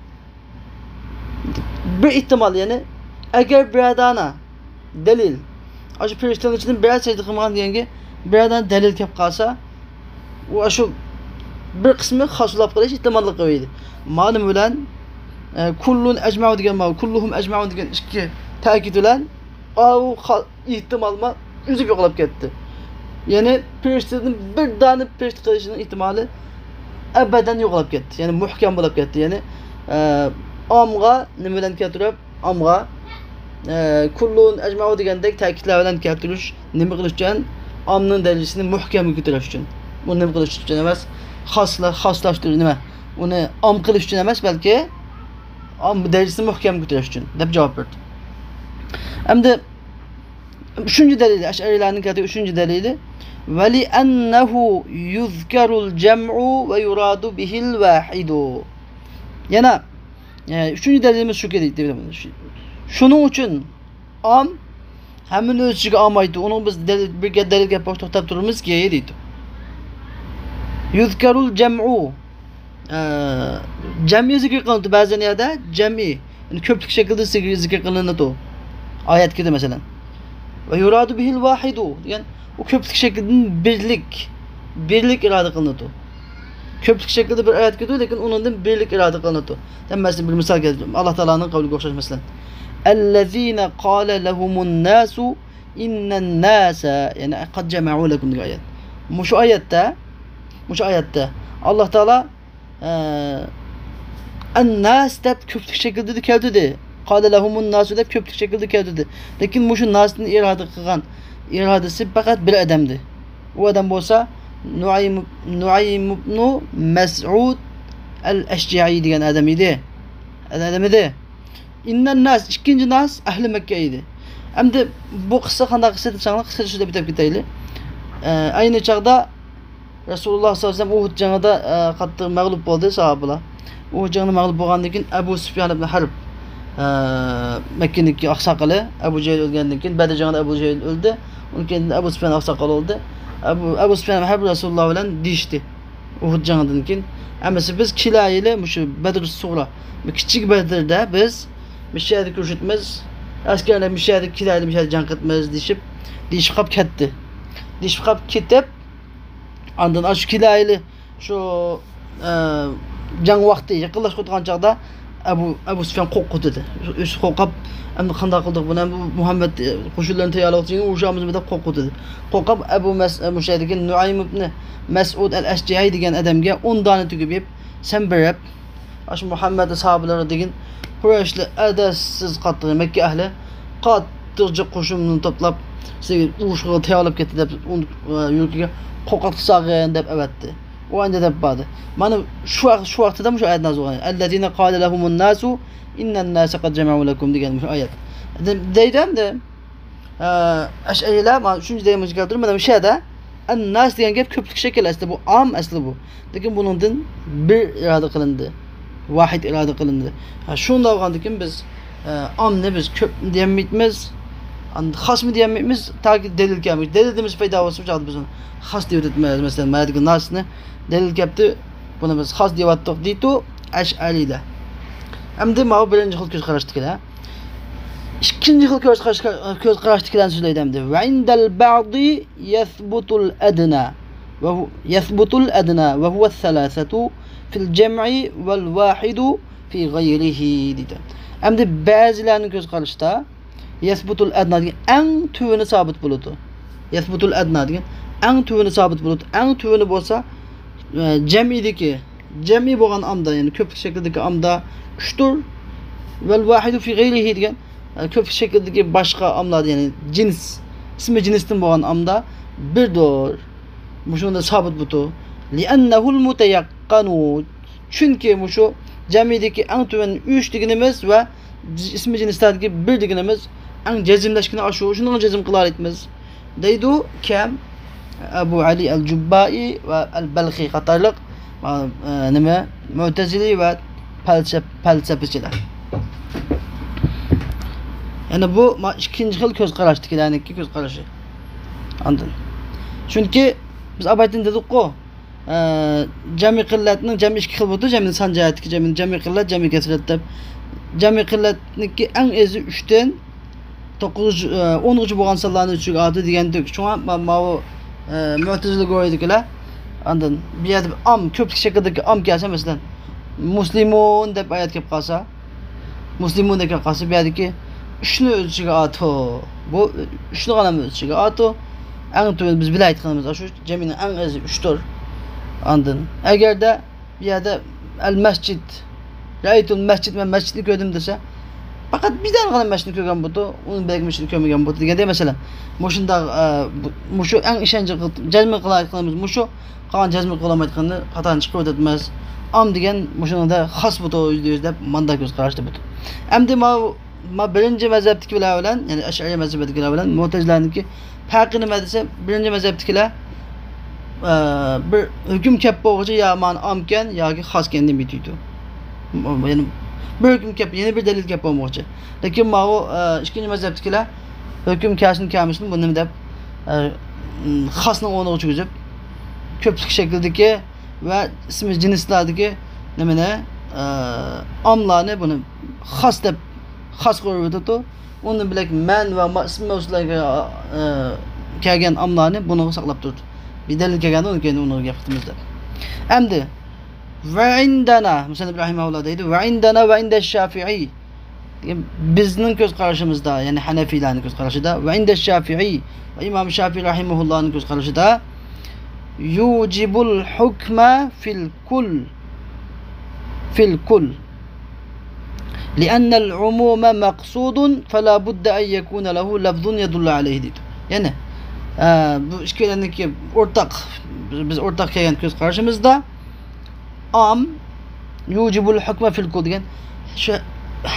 بىر ئېھتىمال، يەنى ئەگەر بىرەر دانە دەلىل، ئاشۇ پەرىشتىنىڭ ئىچىدىن بىرەر سەجدە قىلمىغان دېگەنگە بىرەر دانە دەلىل كەپ قالسا، ئۇ ئاشۇ بىر قىسمى خاس بولاپ قېلىش ئېھتىماللىقى بار ئىدى. مانا نېمە بىلەن، ئە، كۇللۇن ئەجمەئۇ دېگەن، مانا كۇللۇھۇم ئەجمەئۇن دېگەن ئىككى تەكىت بىلەن ئاۋۇ خا-، ئېھتىمالما ئۈزۈپ يوقاپ كەتتى. يەنى پەرىشتىدىن بىر دانە پەرىشتە قىلىشنىڭ ئېھتىمالى ئەبەدەن يوقاپ كەتتى. يەنى مۇھكەم بولاپ كەتتى. يەنى، ئە، ئامغا نېمە بىلەن كەلتۈرۈپ، ئامغا، ئە، كۇللۇن ئەجمەئۇ دېگەندەك تەكىتلەر بىلەن كەلتۈرۈش نېمە قىلىش ئۈچۈن؟ ئامنىڭ دەرىجىسىنى مۇھكەمگە كۆتۈرۈش ئۈچۈن. بۇ نېمە قىلىش ئۈچۈن ئەمەس؟ خاسلا-، خاسلاشتۇرۇش نېمە؟ ئۇنى ئام قىلىش ئۈچۈن ئەمەس، بەلكى ئام دەرىجىسىنى مۇھكەمگە كۆتۈرۈش ئۈچۈن، دەپ جاۋاب بەردى. ئەمدى ئۈچىنچى دەلىلى، ئەشئەرىيلەرنىڭ كەلتۈرگەن ئۈچىنچى دەلىلى، ولأنه يذكر الجمع ويراد به الواحد. يەنە، ئە، ئۈچىنچى دەلىلىمىز شۇكى، دەيدۇ. شۇنىڭ ئۈچۈن ئام ھەممىنى ئۆز ئىچىگە ئالمايدۇ. ئۇنىڭ بىز دەلىل، بىر گە-، دەلىل گەپ بولۇپ توختاپ تۇرىمىزكى، دەيدۇ. يذكر الجمع. ئە، جەمئىي زىكىر قىلىنىدۇ بەزى يەردە، جەمئىي، يەنى كۆپلۈك شەكلىدە زىكىر، زىكىر قىلىنىدۇ. ئايەتكىدە مەسىلەن. ويراد به الواحد دېگەن، ئۇ كۆپلۈك شەكلىدىن بىرلىك، بىرلىك ئىرادە قىلىنىدۇ. كۆپلۈك شەكلىدە بىر ئايەت كېلىدۇ، لېكىن ئۇنىڭدىن بىرلىك ئىرادە قىلىنىدۇ. دەپ مەسىلەن، بىر مىسال كەلتۈرۈپ، ئاللا تائالانىڭ قەۋلىگە ئوخشاش مەسىلەن. الذين قال لهم الناس إن الناس، يەنى قد جمعوا لكم دېگەن ئايەت. مۇشۇ ئايەتتە، مۇشۇ ئايەتتە ئاللا تائالا ئە، ئەنناس دەپ كۆپلۈك شەكىلدە كەلتۈردى. قال لهم الناس دەپ كۆپلۈك شەكىلدە كەلتۈردى. لېكىن مۇشۇ ناستىن ئىرادە قىلغان ئىرادىسى پەقەت بىر ئادەمدى. ئۇ ئادەم بولسا نۇئەيم، نۇئەيم ئىبنۇ مەسئۇد ئەل ئەشجەئى دېگەن ئادەم ئىدى. ئادەم ئىدى. ئىننەن ناس، ئىككىنچى ناس ئەھلى مەككە ئىدى. ئەمدى بۇ قىسسا قانداق قىسسا دېسەڭلار، قىسقىچە سۆزلەپ ئۆتۈپ كېتەيلى. ئە، ئەينى چاغدا رەسۇلۇللا سەللەللاھۇ ئەلەيھى ۋەسەللەم ئۇھۇد جېڭىدا، ئە، قاتتىق مەغلۇپ بولدى ساھابىلار. ئۇھۇد جېڭىدا مەغلۇپ بولغاندىن كېيىن ئەبۇ سۇفيان ئىبن ھەرب، ئە، مەككىنىڭكى ئاقساقىلى ئەبۇ جەھىل ئۆلگەندىن كېيىن، بەدر جېڭىدا ئەبۇ جەھىل ئۆلدى. ئۇنىڭ كېيىن ئەبۇ سۇفيان ئاقساقال بولدى. ئەبۇ، ئەبۇ سۇفيان ئىبن ھەرب رەسۇلۇللا بىلەن دېيىشتى. ئۇھۇد جېڭىدىن كېيىن، ئەمىسە بىز كېلەيلى مۇشۇ بەدر سۇغرا، بۇ كىچىك بەدردە بىز مۇشۇ يەردە كۆرۈشۈتمىز، ئەسكەرلەر مۇشۇ يەردە كېلەيلى، مۇشۇ يەردە جەڭ قىلىمىز دېيىشىپ، دېيىشىپ قاپ كەتتى. دېيىشىپ قاپ كېتىپ، ئاندىن ئاشۇ كېلەيلى، شۇ، ئە، جەڭ ۋاقتى يېقىنلاشقا تۇرغان چاغدا، ئەبۇ، ئەبۇ سۇفيان قورقۇپ كېتىدۇ. ئۆزى قورقۇپ، ئەمدى قانداق قىلدۇق بۇنى؟ بۇ مۇھەممەد، ئە، قوشۇنلىرىنى تەييارلىغۇچى ئۇرۇشامىزمۇ دەپ قورقۇپ كېتىدۇ. قورقۇپ، ئەبۇ مەس-، ئە، مۇشۇ يەردىكى نۇئەيم ئىبنى مەسئۇد ئەل ئەشجەئى دېگەن ئادەمگە ئون دانە تۆگە بېرىپ، سەن بېرىپ، ئاشۇ مۇھەممەد ساھابىلىرى دېگىن قۇرەيشلەر ئەدەپسىز قاتتىق، مەككە ئەھلى قاتتىق جىق قوشۇننى توپلاپ، سىزگە ئۇرۇشقا تەييارلاپ كەتتى دەپ، ئۇنى، ئە، يۈرىكىگە قورقۇتقا سالغىن دەپ ئەۋەتتى. ئۇ ئەمدى دەپ باردى. مانا شۇ ۋاق-، شۇ ۋاقىتتا مۇشۇ ئايەت نازىل بولغان. الذين قال لهم الناس إن الناس قد جمعوا لكم دېگەن مۇشۇ ئايەت. دە-، دەيدۇ ئەمدى، ئە، ئەشئەرىيلەر، مانا ئۈچىنچى دەلىلىمىزنى كەلتۈرۈپ، مانا مۇشۇ يەردە ئەنناس دېگەن گەپ كۆپلۈك شەكىل ئەسلى بۇ، ئام ئەسلى بۇ. لېكىن بۇنىڭدىن بىر ئىرادە قىلىندى. ۋاھىد ئىرادە قىلىندى. ھە، شۇنداق بولغاندىكىن بىز، ئە، ئامنى بىز كۆپ دېيەلمەيمىز، ئان-، خاسمۇ دېيەلمەيمىز، تاكى دەلىل كەلمىگۈچە. دەلىلىمىز پەيدا بولسا، بۇ چاغدا بىز ئۇنى خاس دەۋېتىمىز. مەسىلەن، مايەدىكى ناسنى دەلىل كەپتۇ، بۇنى بىز خاس دەۋاتتۇق دەيدۇ ئەشئەرىيلەر. ئەمدى ماۋۇ بىرىنچى خىل كۆز قاراشتىكىلەر. ئىككىنچى خىل كۆز قاراش، كۆز قاراشتىكىلەرنى سۆزلەيدۇ ئەمدى. وعند البعض يثبت الأدنى وهو، يثبت الأدنى وهو الثلاثة في الجمع والواحد في غيره دەيدۇ. ئەمدى بەزىلەرنىڭ كۆز قارىشىدا يەسبۇتۇل ئەدنا دېگەن ئەڭ تۆۋىنى سابىت بولىدۇ. يەسبۇتۇل ئەدنا دېگەن ئەڭ تۆۋىنى سابىت بولىدۇ. ئەڭ تۆۋىنى بولسا، ئە، جەمئىيدىكى، جەمئىي بولغان ئامدا، يەنى كۆپلۈك شەكلىدىكى ئامدا ئۈچتۇر. ۋەل ۋاھىدۇ فى غەيرىھى دېگەن، ئە، كۆپلۈك شەكلىدىكى باشقا ئاملاردا، يەنى جىنس، ئىسمى جىنستىن بولغان ئامدا بىردۇر. مۇشۇنىڭدا سابىت بۇتۇ. لىئەننەھۇل مۇتەيەققەنۇ. چۈنكى مۇشۇ جەمئىدىكى ئەڭ تۆۋەن ئۈچ دېگىنىمىز ۋە ئىسمى جىنسلاردىكى بىر دېگىنىمىز ئەڭ جەزملەشكىنى ئاشۇ، شۇنىڭغا جەزم قىلالايتىمىز. دەيدۇ كەم؟ ئەبۇ ئەلى ئەل جۇببائى ۋە ئەل بەلخى قاتارلىق، ئە، نېمە، مۆتەزىلى ۋە پەلسەپ-، پەلسەپىچىلەر. يەنى بۇ ما-، ئىككىنچى خىل كۆز قاراشتىكىلەرنىڭكى كۆز قارىشى. ئاندىن. چۈنكى بىز ئاۋۋالدىن دېدۇققۇ، ئە، جەمئىي قىللەتنىڭ جەمئىي ئىككى خىل بولىدۇ، جەمئىي سان جەھەتتىكى جەمئىي، جەمئىي قىللەت، جەمئىي كەسرەت دەپ. جەمئىي قىللەتنىڭكى ئەڭ ئېزى ئۈچتىن توققۇزغىچە، ئە، ئونغىچە بولغان سانلارنى ئۈچىگە ئاتىدۇ دېگەنتۇق. شۇڭا ما-، ماۋۇ، ئە، مۆتەزىلە گۇرۇھىدىكىلەر ئاندىن بۇ يەردە ئام، كۆپلۈك شەكلىدىكى ئام كەلسە، مەسىلەن، مۇسلىمۇن دەپ ئايەت كەپ قالسا، مۇسلىمۇن دەپ كەپ قالسا، بۇ يەردىكى ئۈچنى ئۆز ئىچىگە ئاتىدۇ. بۇ ئۈچنى غەنەم ئۆز ئىچىگە ئاتىدۇ. ئەڭ تۆۋەن بىز بىلەن ئېيتقىنىمىز شۇ جەمئىينىڭ ئەڭ ئېزى ئۈچتۇر. ئاندىن، ئەگەردە بۇ يەردە ئەل مەسجىد، رەئەيتۇل مەسجىد، مەن مەسچىتنى كۆردۈم دېسە، پەقەت بىر دانىغىلا مەسچىتنى كۆرگەن بولىدۇ، ئۇنىڭ بەك مەسچىتنى كۆرمىگەن بولىدۇ دېگەندەك مەسىلەن. مۇشۇنداق، ئە، بۇ، مۇشۇ ئەڭ ئىشەنچ جەزم قىلالايدىغىنىمىز مۇشۇ، قالغان جەزم قىلالمايدىغىنىنى خاتانى چىقىرىۋېتىمىز. ئام دېگەن مۇشۇنىڭدا خاس بولىدۇ، يۈزدە يۈز دەپ ماندا كۆز قاراشتا بولىدۇ. ئەمدى ماۋۇ ما بىرىنچى مەزھەپتىكىلەر بىلەن، يەنى ئەشئەرىيە مەزھەپىدىكىلەر بىلەن مۆتەزىلەنىڭكى پەرقى نېمە دېسە، بىرىنچى مەزھەپتىكىلەر، ئە، بىر ھۆكۈم كەپ بولغۇچە يا مانا ئامكەن ياكى خاسكەن دېمەيدۇ. يەنى بىر ھۆكۈم كەپ، يەنە بىر دەلىل كەپ بولمىغۇچە. لېكىن ماۋۇ، ئە، ئىككىنچى مەزھەپتىكىلەر ھۆكۈم كەلسۇن كەلمىسۇن بۇ نېمە دەپ، ئە، خاسنىڭ ئورنىغا چۈشۈرگۈزۈپ، كۆپلۈك شەكلىدىكى ۋە ئىسمى جىنسلاردىكى نېمىنى، ئە، ئاملارنى بۇنى خاس دەپ خاس قىلىۋېتىپتۇ. ئۇنىڭ بىلەن مەن ۋە ما-، ئىسمى مەۋسۇللارغا، ئە، كەلگەن ئاملارنى بۇنىڭغا ساقلاپ تۇرۇپتۇ. بىر دەلىل كەلگەندە ئۇنىڭ كەينىدىن ئۇنىڭغا گەپ قىلىمىز دەپ. ئەمدى، ۋە ئىندەنا، مۇسەننىپ رەھىمەھۇللا دەيدۇ، ۋە ئىندەنا ۋە ئىندە شافىئىي. بىزنىڭ كۆز قارىشىمىزدا، يەنى ھەنەفىيلەرنىڭ كۆز قارىشىدا، ۋە ئىندە شافىئىي، ۋە ئىمام شافىئىي رەھىمەھۇللانىڭ كۆز قارىشىدا، يۇجىبۇل ھۇكمە فىل كۇل. فىل كۇل. لىئەننەل ئۇمۇمە مەقسۇدۇن، فەلا بۇددە ئەن يەكۇنە لەھۇ لەفزۇن يەدۇللۇ ئەلەيھى دەيدۇ. يەنى، ئە، بۇ ئىككىلەننىڭكى ئورتاق، بىز ئورتاق كەلگەن كۆز قارىشىمىزدا، ئام يۇجىبۇل ھۇكمە فىل كۇل دېگەن، شۇ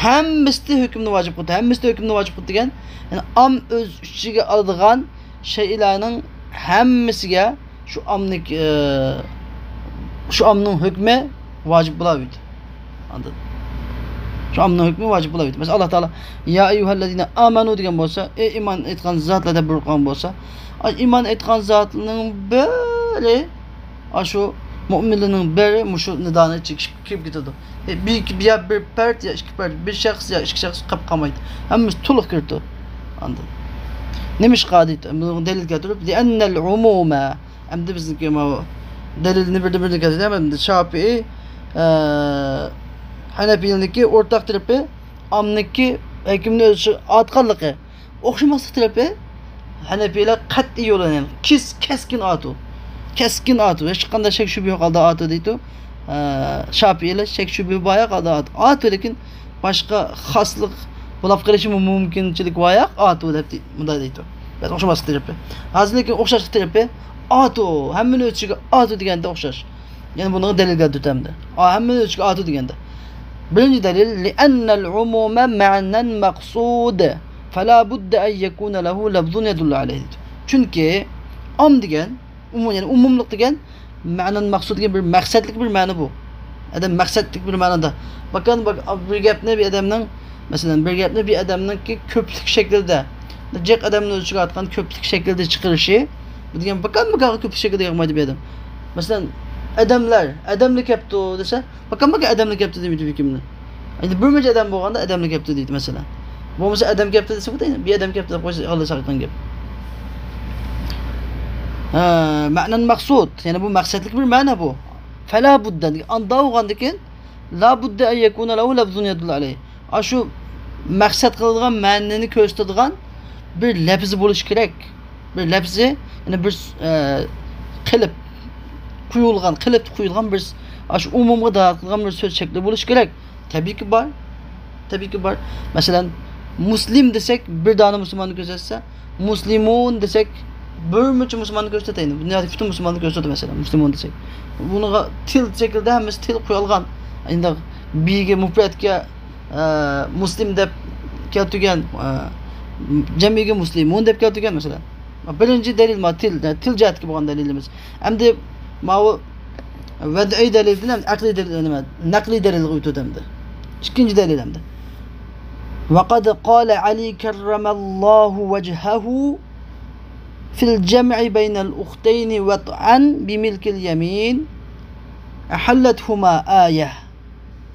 ھەممىسىدە ھۆكۈمنى ۋاجىپ قىلدى، ھەممىسىدە ھۆكۈمنى ۋاجىپ قىلدى دېگەن، يەنى ئام ئۆز ئىچىگە ئالىدىغان شەيئىلەرنىڭ ھەممىسىگە شۇ ئامنىڭ، ئە، شۇ ئامنىڭ ھۆكمى ۋاجىپ بولاۋېرىدۇ. ئاندىن شۇ ئامنىڭ ھۆكمى ۋاجىپ بولاۋېرىدۇ. مەسىلەن، ئاللا تائالا يا ئەييۇھەللەزىنە ئامەنۇ دېگەن بولسا، ئەي ئىمان ئېيتقان زاتلار دەپ بۇيرۇققان بولسا، ئاي ئىمان ئېيتقان زاتلارنىڭ بىرى، ئاشۇ مۇئمىنلارنىڭ بىرى مۇشۇ نىدانىڭ ئىچىگە كىرىپ كېتىدۇ. ئە، بىر، يا بىر پەرد، يا ئىككى پەرد، بىر شەخس، يا ئىككى شەخس قېلىپ قالمايدۇ. ھەممىسى تولۇق كىرىدۇ. ئاندىن نېمىشقا دەيدۇ؟ بۇنىڭغا دەلىل كەلتۈرۈپ، لىئەننەل ئۇمۇمە. ئەمدى بىزنىڭكى ماۋۇ دەلىلنى بىردىن بىردىن كەلتۈرۈپ، ئەمدى شافىئى، ئە، ھەنەپىينىڭكى ئورتاق تەرىپى ئامنىڭكى ھۆكۈمنى ئۆز ئىچىگە ئالىدىغانلىقى. ئوخشىماسلىق تەرىپى، ھەنەپىيلەر قەتئىي يولى، يەنى كېس-، كەسكىن ئاتۇ. كەسكىن ئاتۇ. ھېچقانداق شەك شۈبھە يوق ھالدا ئاتۇ دەيدۇ. ئە، شاپىئىيلەر شەك شۈبھە بار يوق ھالدا ئاتۇ. ئاتۇ، لېكىن باشقا خاسلىق بولاپ قېلىشىمۇ مۇمكىنچىلىك بار يوق ئاتۇ دەپ دەي-، مۇنداق دەيدۇ. بەس ئوخشىماسلىق تەرىپى. ھازىر لېكىن ئوخشاشلىق تەرىپى ئاتۇ. ھەممىنى ئۆز ئىچىگە ئاتۇ دېگەندە ئوخشاش. يەنى بۇنىڭغا دەلىل كەلتۈرۈۋاتامدۇ؟ ئا، ھەممىنى ئۆز ئىچىگە ئاتۇ دېگەندە. بىرىنچى دەلىل، لىئەننەل ئۇمۇمە مەنەن مەقسۇد، فەلا بۇددە ئەن يەكۇنە لەھۇ لەفزۇن يەدۇللۇ ئەلەيھى دەيدۇ. چۈنكى ئام دېگەن، ئومۇم، يەنى ئومۇملۇق دېگەن، مەنەن مەقسۇد دېگەن بىر مەقسەتلىك بىر مەنە بۇ. ئادەم مەقسەتلىك بىر مەنىدە. باكان، باك-، بىر گەپنى بىر ئادەمنىڭ، مەسىلەن، بىر گەپنى بىر ئادەمنىڭكى كۆپلۈك شەكلىدە، جىق ئادەمنى ئۆز ئىچىگە ئاتقان كۆپلۈك شەكلىدە چىقىرىشى، بۇ دېگەن باكان، باكانغا كۆپلۈك شەكلىدە ياقمايدۇ بىر ئادەم. مەسىلەن، ئادەملەر، ئادەملەر كەپتۇ دېسە، باكان، باكان ئادەملەر كەپتۇ دېمەيدۇ بىر كىمنى. ئەمدى بىر مۇنچە ئادەم بولغاندا ئادەملەر كەپتۇ دەيدۇ، مەسىلەن. بولمىسا ئادەم كەپتۇ دېسە، بۇ دەيدۇ، بىر ئادەم كەپتۇ دەپ قويسا، خالاس، ساقىتقان گەپ. ھە، مەنەن مەقسۇد، يەنى بۇ مەقسەتلىك بىر مەنە بۇ. فەلا بۇددە، ئاندا بولغاندىكىن، لا بۇددە ئەن يەكۇنە لەھۇ لەفزۇن يەدۇللۇ ئەلەيھى. ئاشۇ مەقسەت قىلىدىغان مەنىنى كۆرسىتىدىغان بىر لەپزى بولۇشى كېرەك. بىر لەپزى، يەنى بىر، ئە، قېلىپ قويۇلغان، قېلىپتا قويۇلغان بىر، ئاشۇ ئومۇمغا دالالەت قىلىدىغان بىر سۆز شەكلى بولۇشى كېرەك. تەبىئىيكى بار. تەبىئىيكى بار. مەسىلەن، مۇسلىم دېسەك، بىر دانە مۇسۇلماننى كۆرسەتسە، مۇسلىمۇن دېسەك، بىر مۇنچە مۇسۇلماننى كۆرسىتەيلى. دۇنيادىكى پۈتۈن مۇسۇلماننى كۆرسىتىدۇ، مەسىلەن، مۇسلىمۇن دېسەك. بۇنىڭغا تىل شەكلىدە ھەممىسى تىل قويۇلغان. ئەمدى بىگە، مۇپرەتكە، ئە، مۇسلىم دەپ كەلتۈرگەن، ئە، جەمئىيگە مۇسلىمۇن دەپ كەلتۈرگەن، مەسىلەن. بىرىنچى دەلىل ما تىل، تىل جەھەتتىكى بولغان دەلىلىمىز. ئەمدى ماۋۇ ۋەدئىي دەلىلدىن ھەم ئەقلىي دەلىل، نېمە، نەقلىي دەلىلگە ئۆتىدۇ ئەمدى. ئىككىنچى دەلىل ئەمدى. وقد قال علي كرم الله وجهه في الجمع بين الأختين وطعا بملك اليمين أحلتهما آية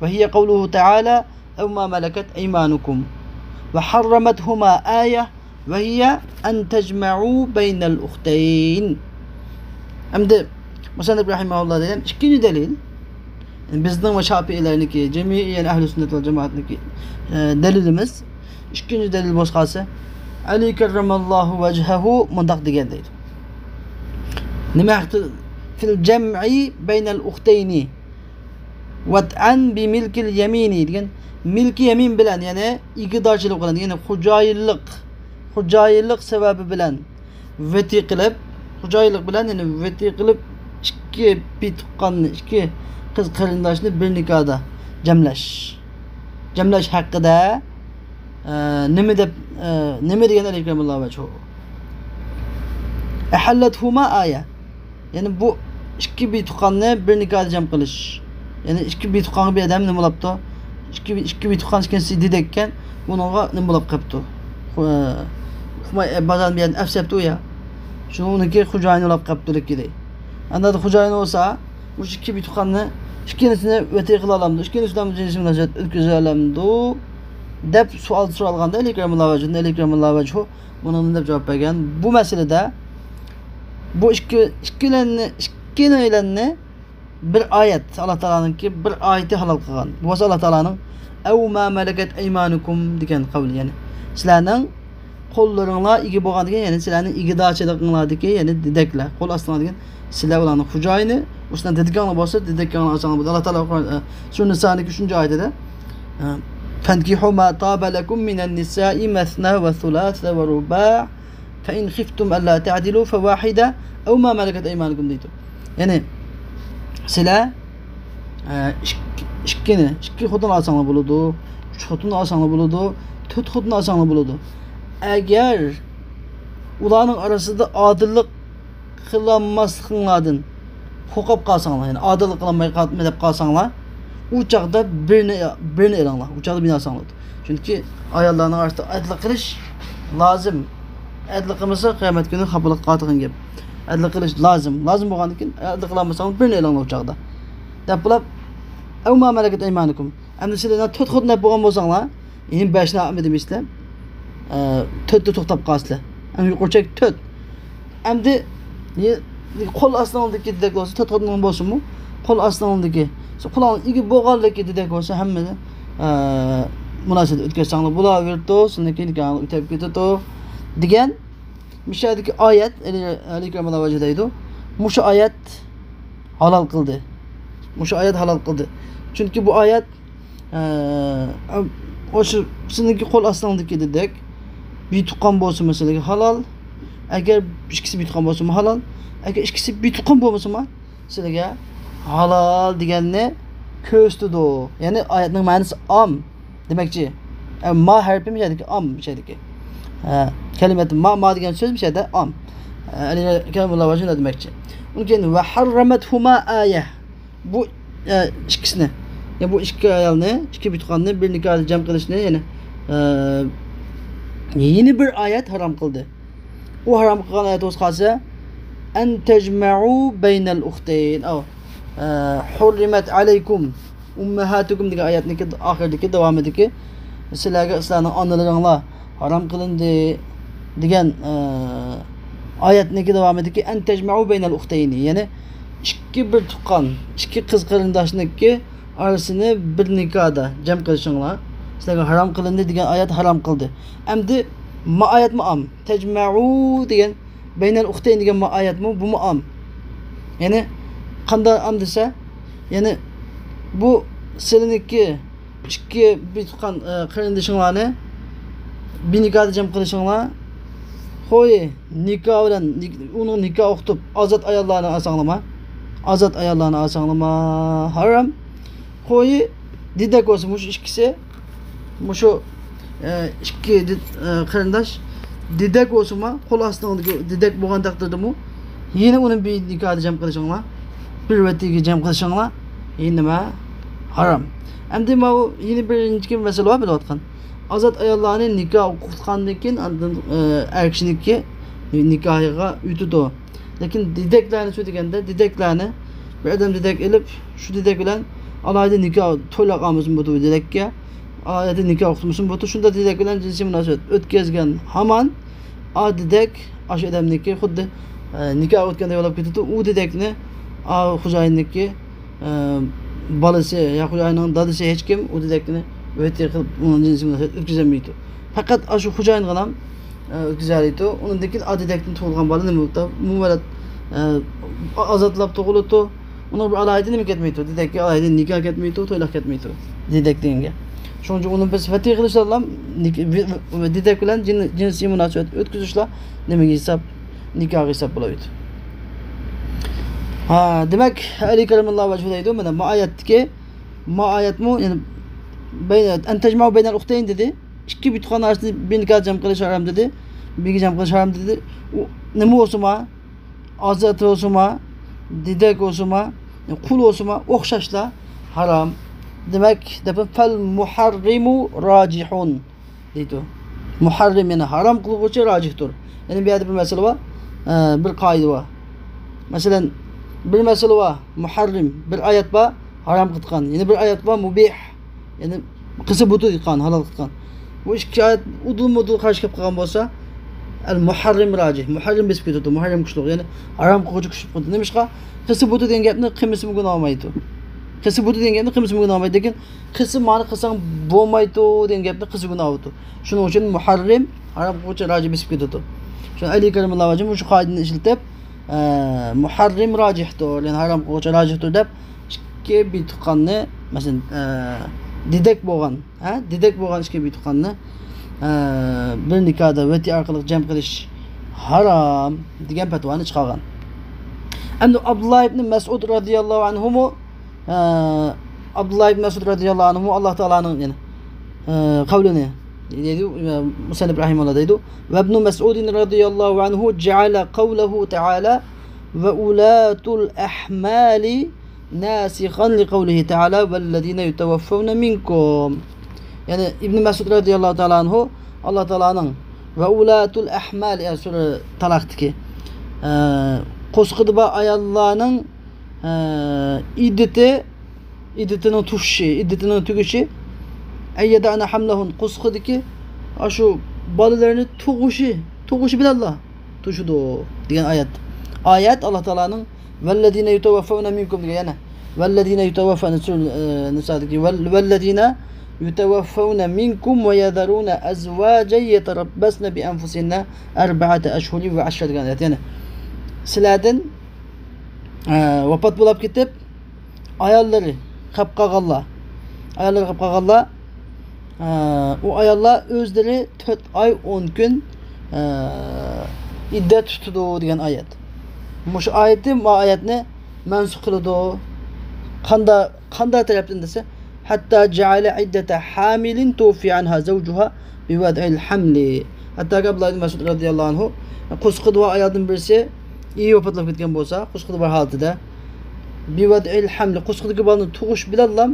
وهي قوله تعالى أو ما ملكت أيمانكم وحرمتهما آية وهي أن تجمعوا بين الأختين. ئەمدى مۇسەننىپ رەھىمەھۇللا دېگەن ئىككىنچى دەلىل، بىزنىڭ ۋە شاپىئىيلەرنىكى، جەمئىيەن ئەھلى سۈننەت ۋەل جامائەتنىكى، ئە، دەلىلىمىز، ئىككىنچى دەلىل بولسا قالسا، ئەلى كەررەمەللاھۇ ۋەجھەھۇ مۇنداق دېگەن دەيدۇ. نېمە ھەقتە؟ في الجمع بين الأختين وطعا بملك اليمين دېگەن، مىلكى يەمىن بىلەن، يەنى ئىگىدارچىلىق بىلەن، يەنى خوجايىنلىق، خوجايىنلىق سەۋەبى بىلەن ۋەتى قىلىپ، خوجايىنلىق بىلەن، يەنى ۋەتى قىلىپ، ئىككى پېتىققاننى، ئىككى قىز قېرىنداشنى بىر نىكاھدا جەملەش. جەملەش ھەققىدە، ئە، نېمە دەپ، ئە، نېمە دېگەن ئەلىكرامۇللا ۋەجھۇ؟ ئەھەللەتھۇما ئايە. يەنى بۇ ئىككى بىتۇققاننى بىر نىكاھدا جەم قىلىش. يەنى ئىككى بىتۇققانغا بىر ئادەم نېمە بولاپتۇ؟ ئىككى، ئىككى بىتۇققان ئىككىنچىسى دېدەك ئىكەن. بۇنىڭغا نېمە بولاپ قاپتۇ؟ خو-، ئۇقماي، ئە، بازارنى بىر يەردىن ئەپسەپتۇ يا. شۇنىڭ ئۇنىڭكى خوجايىنى بولاپ قاپتۇ دېگىلى. ئەندى خوجايىنى بولسا، مۇشۇ ئىككى بىتۇققاننى، ئىككىلىسىنى ۋەتى قىلالامدۇ؟ ئىككىلىسى بىلەن جىنسىي مۇناسىۋەت ئۆتكۈزەلەمدۇ؟ دەپ سوئال سورالغاندا، ئەلىكرامۇللا ۋەجھۇدىن، ئەلىكرامۇللا ۋەجھۇ بۇنىڭدىن دەپ جاۋاب بەرگەن. بۇ مەسىلىدە بۇ ئىككى، ئىككىلەننى، ئىككىلەننى بىر ئايەت، ئاللا تائالانىڭكى بىر ئايىتى ھالال قىلغان. بۇ بولسا ئاللا تائالانىڭ «ئەۋ ما مەلەكەت ئەيمانۇكۇم» دېگەن قەۋلى، يەنى سىلەرنىڭ قوللىرىڭلار ئىگە بولغان دېگەن، يەنى سىلەرنىڭ ئىگىدارچىلىقىڭلار دېگەن، يەنى دېدەكلەر، قول ئاستىڭلار دېگەن، سىلەر ئۇلارنىڭ خوجايىنى، ئۇستىنىڭ دېدىكىڭلار بولسا، دېدىكىڭلار ئالساڭلار بولىدۇ. ئاللا تائالا قۇرئان، ئە، سۈرە نىسانىڭكى ئۈچىنچى ئايىتىدە، ئە، «فانكحوا ما طاب لكم من النساء مثنى وثلاث ورباع فإن خفتم ألا تعدلوا فواحدة أو ما ملكت أيمانكم» دەيدۇ. يەنى سىلەر، ئە، ئىككى، ئىككىنى، ئىككى خوتۇن ئالساڭلار بولىدۇ، ئۈچ خوتۇن ئالساڭلار بولىدۇ، تۆت خوتۇن ئالساڭلار بولىدۇ. ئەگەر ئۇلارنىڭ ئارىسىدا ئادىللىق قىلالماسلىقىڭلاردىن قورقۇپ قالساڭلار، يەنى ئادىللىق قىلالماي قالدىم دەپ قالساڭلار، ئۇ چاغدا بىرنى، بىرنى ئېلىڭلار، ئۇ چاغدا بىرنى ئالساڭلار. چۈنكى ئاياللارنىڭ ئارىسىدا ئەدىل قىلىش لازىم. ئەدىل قىلمىسا، قىيامەت كۈنى خاپىلىققا قالىدىغان گەپ. ئەدىل قىلىش لازىم. لازىم بولغاندىن كېيىن، ئەدىل قىلالمىساڭلار، بىرنى ئېلىڭلار ئۇ چاغدا. دەپ بولۇپ، «ئەۋ ما مەلەكەت ئەيمانۇكۇم». ئەمدى سىلەر تۆت خوتۇن دەپ بولغان بولساڭلار، يەنى بەشنى ئالمىدىم ئىشلەپ، ئە، تۆتتە توختاپ قالىسىلەر. ئەڭ يۇقىرى چەك تۆت. ئەمدى، يە-، قول ئاستىڭدىكى دېدەك بولسا، تۆت خوتۇنۇڭ بولسىمۇ، قول ئاستىڭدىكى، قولۇڭ ئىگە بولغانلىكى دېدەك بولسا، ھەممىنى، ئە، مۇناسىۋەت ئۆتكۈزسەڭلار بولاۋېرىدۇ، سىلىنىڭكى نىكاھىڭ ئۆتۈپ كېتىدۇ، دېگەن مۇشۇ يەردىكى ئايەت، ئەلى، ئەلى كەرەمەللا ۋەجھى دەيدۇ، مۇشۇ ئايەت ھالال قىلدى. مۇشۇ ئايەت ھالال قىلدى. چۈنكى بۇ ئايەت، ئە، ئاشۇ سىزنىڭكى قول ئاستىڭدىكى دېدەك، بىتۇققان بولسىمۇ سىلىگە ھالال. ئەگەر ئىككىسى بىتۇققان بولسىمۇ ھالال. ئەگەر ئىككىسى بىتۇققان بولمىسىمۇ سىلىگە ھالال دېگەننى كۆرسىتىدۇ. يەنى ئايەتنىڭ مەنىسى ئام دېمەكچى. ئە، ما ھەرپى مۇشۇ يەردىكى ئام، مۇشۇ يەردىكى. ئە، كەلىمەت ما، ما دېگەن سۆز مۇشۇ يەردە ئام. ئە، يەنى كەلىمۇللا ۋەجھى دېمەكچى. ئۇنىڭ كېيىن ۋە ھەررەمەتھۇما ئايە. بۇ، ئە، ئىككىسىنى، يەنى بۇ ئىككى ئايالنى، ئىككى بىتۇققاننى بىر نىكاھدا جەم قىلىشنى، يەنى، ئە، يەنە بىر ئايەت ھارام قىلدى. ئۇ ھارام قىلغان ئايەت بولسا قالسا، «أن تجمعوا بين الأختين» ئاۋ، ئە، «حرمت عليكم أمهاتكم» دېگەن ئايەتنىڭكى ئاخىرىدىكى، داۋامىدىكى، «سىلەرگە سىلەرنىڭ ئانىلىرىڭلار ھارام قىلىندى» دېگەن، ئە، ئايەتنىڭكى داۋامىدىكى «أن تجمعوا بين الأختين»، يەنى ئىككى بىر تۇغقان، ئىككى قىز قېرىنداشنىڭكى ئارىسىنى بىر نىكاھدا جەم قىلىشىڭلار سىلەرگە ھارام قىلىندى دېگەن ئايەت ھارام قىلدى. ئەمدى ما ئايەتمۇ ئام. «تجمعوا» دېگەن، «بين الأختين» دېگەن ما ئايەتمۇ، بۇمۇ ئام. يەنى قانداق ئام دېسە، يەنى بۇ سىلىنىڭكى ئىككى بىر تۇغقان، ئە، قېرىندىشىڭلارنى بىر نىكاھدا جەم قىلىشىڭلار، خويى، نىكاھ بىلەن، نىك-، ئۇنىڭ نىكاھ ئوقۇتۇپ، ئازاد ئاياللارنى ئالساڭلىما؟ ئازاد ئاياللارنى ئالساڭلىما؟ ھارام. خويى، دېدەك بولسا، مۇشۇ ئىككىسى، مۇشۇ، ئە، ئىككى دې-، ئە، قېرىنداش دېدەك بولسىمۇ، قول ئاستىڭدىكى دېدەك بولغان تەقدىردىمۇ، يەنە ئۇنى بىر نىكاھدا جەم قىلىشىڭلار، بىر ۋەتىگە جەم قىلىشىڭلار، يەنە نېمە؟ ھارام. ئەمدى ماۋۇ يەنە بىر ئىنچىكە مەسىلە بار بىلىۋاتقان. ئازاد ئاياللارنى نىكاھ ئوقۇتقاندىن كېيىن، ئاندىن، ئە، ئەر كىشىنىڭكى نىكاھىغا ئۆتىدۇ. لېكىن دېدەكلەرنى شۇ دېگەندە، دېدەكلەرنى بىر ئادەم دېدەك ئېلىپ، شۇ دېدەك بىلەن ئالاھىدە نىكاھ تويلاپ ئالمىسىمۇ بولىدۇ بۇ دېدەككە. ئالاھىدە نىكاھ ئوقۇتمىسىمۇ بولىدۇ. شۇنداق دېدەك بىلەن جىنسىي مۇناسىۋەت ئۆتكەزگەن ھامان ئا دېدەك ئاشۇ ئادەمنىكى خۇددى، ئە، نىكاھ ئۆتكەندەك بولۇپ كېتىدۇ. ئۇ دېدەكنى ئا خوجايىننىكى ئە، بالىسى يا خوجايىننىڭ دادىسى ھېچكىم ئۇ دېدەكنى ۋەتى قىلىپ ئۇنىڭ جىنسىي مۇناسىۋەت ئۆتكۈزەلمەيدۇ. پەقەت ئاشۇ خوجايىنغىلا، ئە، ئۆتكۈزەلەيدۇ. ئۇنىڭدىن كېيىن ئا دېدەكتىن تۇغۇلغان بالا نېمە بولۇپتۇ؟ مۇۋەللەت، ئە، ئازادلاپ تۇغۇلىدۇ. ئۇنىڭ بىر ئالاھىدە نېمە كەتمەيدۇ؟ دېدەككە ئالاھىدە نىكاھ كەتمەيدۇ، تويلاق كەتمەيدۇ. دېدەك دېگەنگە. شۇنىڭ ئۈچۈن ئۇنى بىز ۋەتى قىلىشلارلا نىك-، ۋ-، ۋ-، دېدەك بىلەن جىن-، جىنسىي مۇناسىۋەت ئۆتكۈزۈشلا نېمىگە ھېساب؟ نىكاھقا ھېساب بولىدۇ. ھا، دېمەك، ئەلى كەرەمەللاھۇ ۋەجھۇ دەيدۇ. مانا، ما ئايەتتىكى، ما ئايەتمۇ، يەنى، بەي-، ئەن تەجمەئۇ بەينەل ئۇختەينى دېدى. ئىككى بىتۇققان ئارىسىنى بىر نىكاھ جەم قىلىش ھارام دېدى. بىرگە جەم قىلىش ھارام دېدى. ئۇ نېمە بولسىما، ئازاد بولسىما، دېدەك بولسىما، قۇل بولسىما، ئوخشاشلا ھارام. دېمەك، دەپ، فەل مۇھەررىمۇ راجىھۇن. دەيدۇ. مۇھەررىم، يەنى ھارام قىلغۇچى راجىھتۇر. يەنى بۇ يەردە بىر مەسىلە بار، ئە، بىر قائىدە بار. مەسىلەن، بىر مەسىلە بار، مۇھەررىم، بىر ئايەت بار، ھارام قىلغان. يەنە بىر ئايەت بار، مۇبىھ، يەنى قىلسا بولىدۇ دېگەن، ھالال قىلغان. بۇ ئىككى ئايەت ئۇدۇلمۇ ئۇدۇل قارشى كېلىپ قالغان بولسا، ئەل مۇھەررىم راجىھ، مۇھەررىم بېسىپ كېتىدۇ، مۇھەررىم كۈچلۈك، يەنى ھارام قىلغۇچى كۈچلۈك بولىدۇ. نېمىشقا؟ قىلسا بولىدۇ دېگەن گەپنى قىلمىسىمۇ گۇناھ بولمايدۇ. قىلسا بولىدۇ دېگەن گەپنى قىلمىسىمۇ گۇناھ بولمايدۇ. لېكىن قىلسا مانا قىلساڭ بولمايدۇ دېگەن گەپنى قىلسا گۇناھ بولىدۇ. شۇنىڭ ئۈچۈن مۇھەررىم، ھارام قىلغۇچى راجىھ بېسىپ كېتىدۇ. شۇڭا ئەلى كەرىمۇللا ۋەجىھ مۇشۇ قائىدىنى ئىشلىتىپ، ئە، مۇھەررىم راجىھتۇر، يەنى ھارام قىلغۇچى راجىھتۇر دەپ ئىككى بىتۇققاننى، مەسىلەن، ئە، دېدەك بولغان، ھە، دېدەك بولغان ئىككى بىتۇققاننى، ئە، بىر نىكاھدا ۋەتى ئارقىلىق جەم قىلىش ھارام دېگەن پەتىۋانى چىقارغان. ئەمدى ئابدۇللا ئىبنى مەسئۇد رەزىياللاھۇ ئەنھۇمۇ ئە، ئابدۇللا ئىبن مەسئۇد رەزىياللاھۇ ئەنھۇ ئاللا تائالانىڭ، يەنى، ئە، قەۋلىنى دەيدۇ، ئە، مۇسەننىپ رەھىمەھۇللا دەيدۇ. وابن مسعود رضي الله عنه جعل قوله تعالى وأولاة الأحمال ناسخا لقوله تعالى والذين يتوفون منكم. يەنى ئىبن مەسئۇد رەزىياللاھۇ تائالا ئەنھۇ ئاللا تائالانىڭ وأولاة الأحمال، يەنى سۈرە تالاقتىكى، ئە، قورسىقىدا بار ئاياللارنىڭ ئىددىتى، ئىددىتىنىڭ تۈگىشى، ئىددىتىنىڭ تۈگىشى، أن يضعن حملهن، قورسىقىدىكى ئاشۇ بالىلىرىنى تۇغۇشى، تۇغۇشى بىلەنلا تۇشىدۇ دېگەن ئايەت. ئايەت ئاللا تائالانىڭ والذين يتوفون منكم دېگەن، يەنە والذين يتوفون، سۈرە، ئە، نىسادىكى، وال-، والذين يتوفون منكم ويذرون أزواجا يتربصن بأنفسهن أربعة أشهر وعشرا دېگەن ئايەت. يەنى سىلەردىن، ئە، ۋاپات بولاپ كېتىپ، ئاياللىرى قېلىپ قالغانلار، ئاياللىرى قېلىپ قالغانلار، ئە، ئۇ ئاياللار ئۆزلىرى تۆت ئاي ئون كۈن، ئە، ئىددەت تۇتىدۇ دېگەن ئايەت. مۇشۇ ئايەتتىن بۇ ئايەتنى مەنسۇخ قىلىدۇ. قاندا-، قانداق تەرەپتىن دېسە، حتى جعل عدة حامل توفي عنها زوجها بوضع الحمل. ھەتتاكى ئابدۇللا ئىبن مەسئۇد رەزىياللاھۇ ئەنھۇ قورسىقىدا بار ئايالدىن بىرسى ئېرى ۋاپاتلاپ كەتكەن بولسا، قورسىقىدا بار ھالىتىدە، بوضع الحمل، قورسىقىدىكى بالىنى تۇغۇش بىلەنلا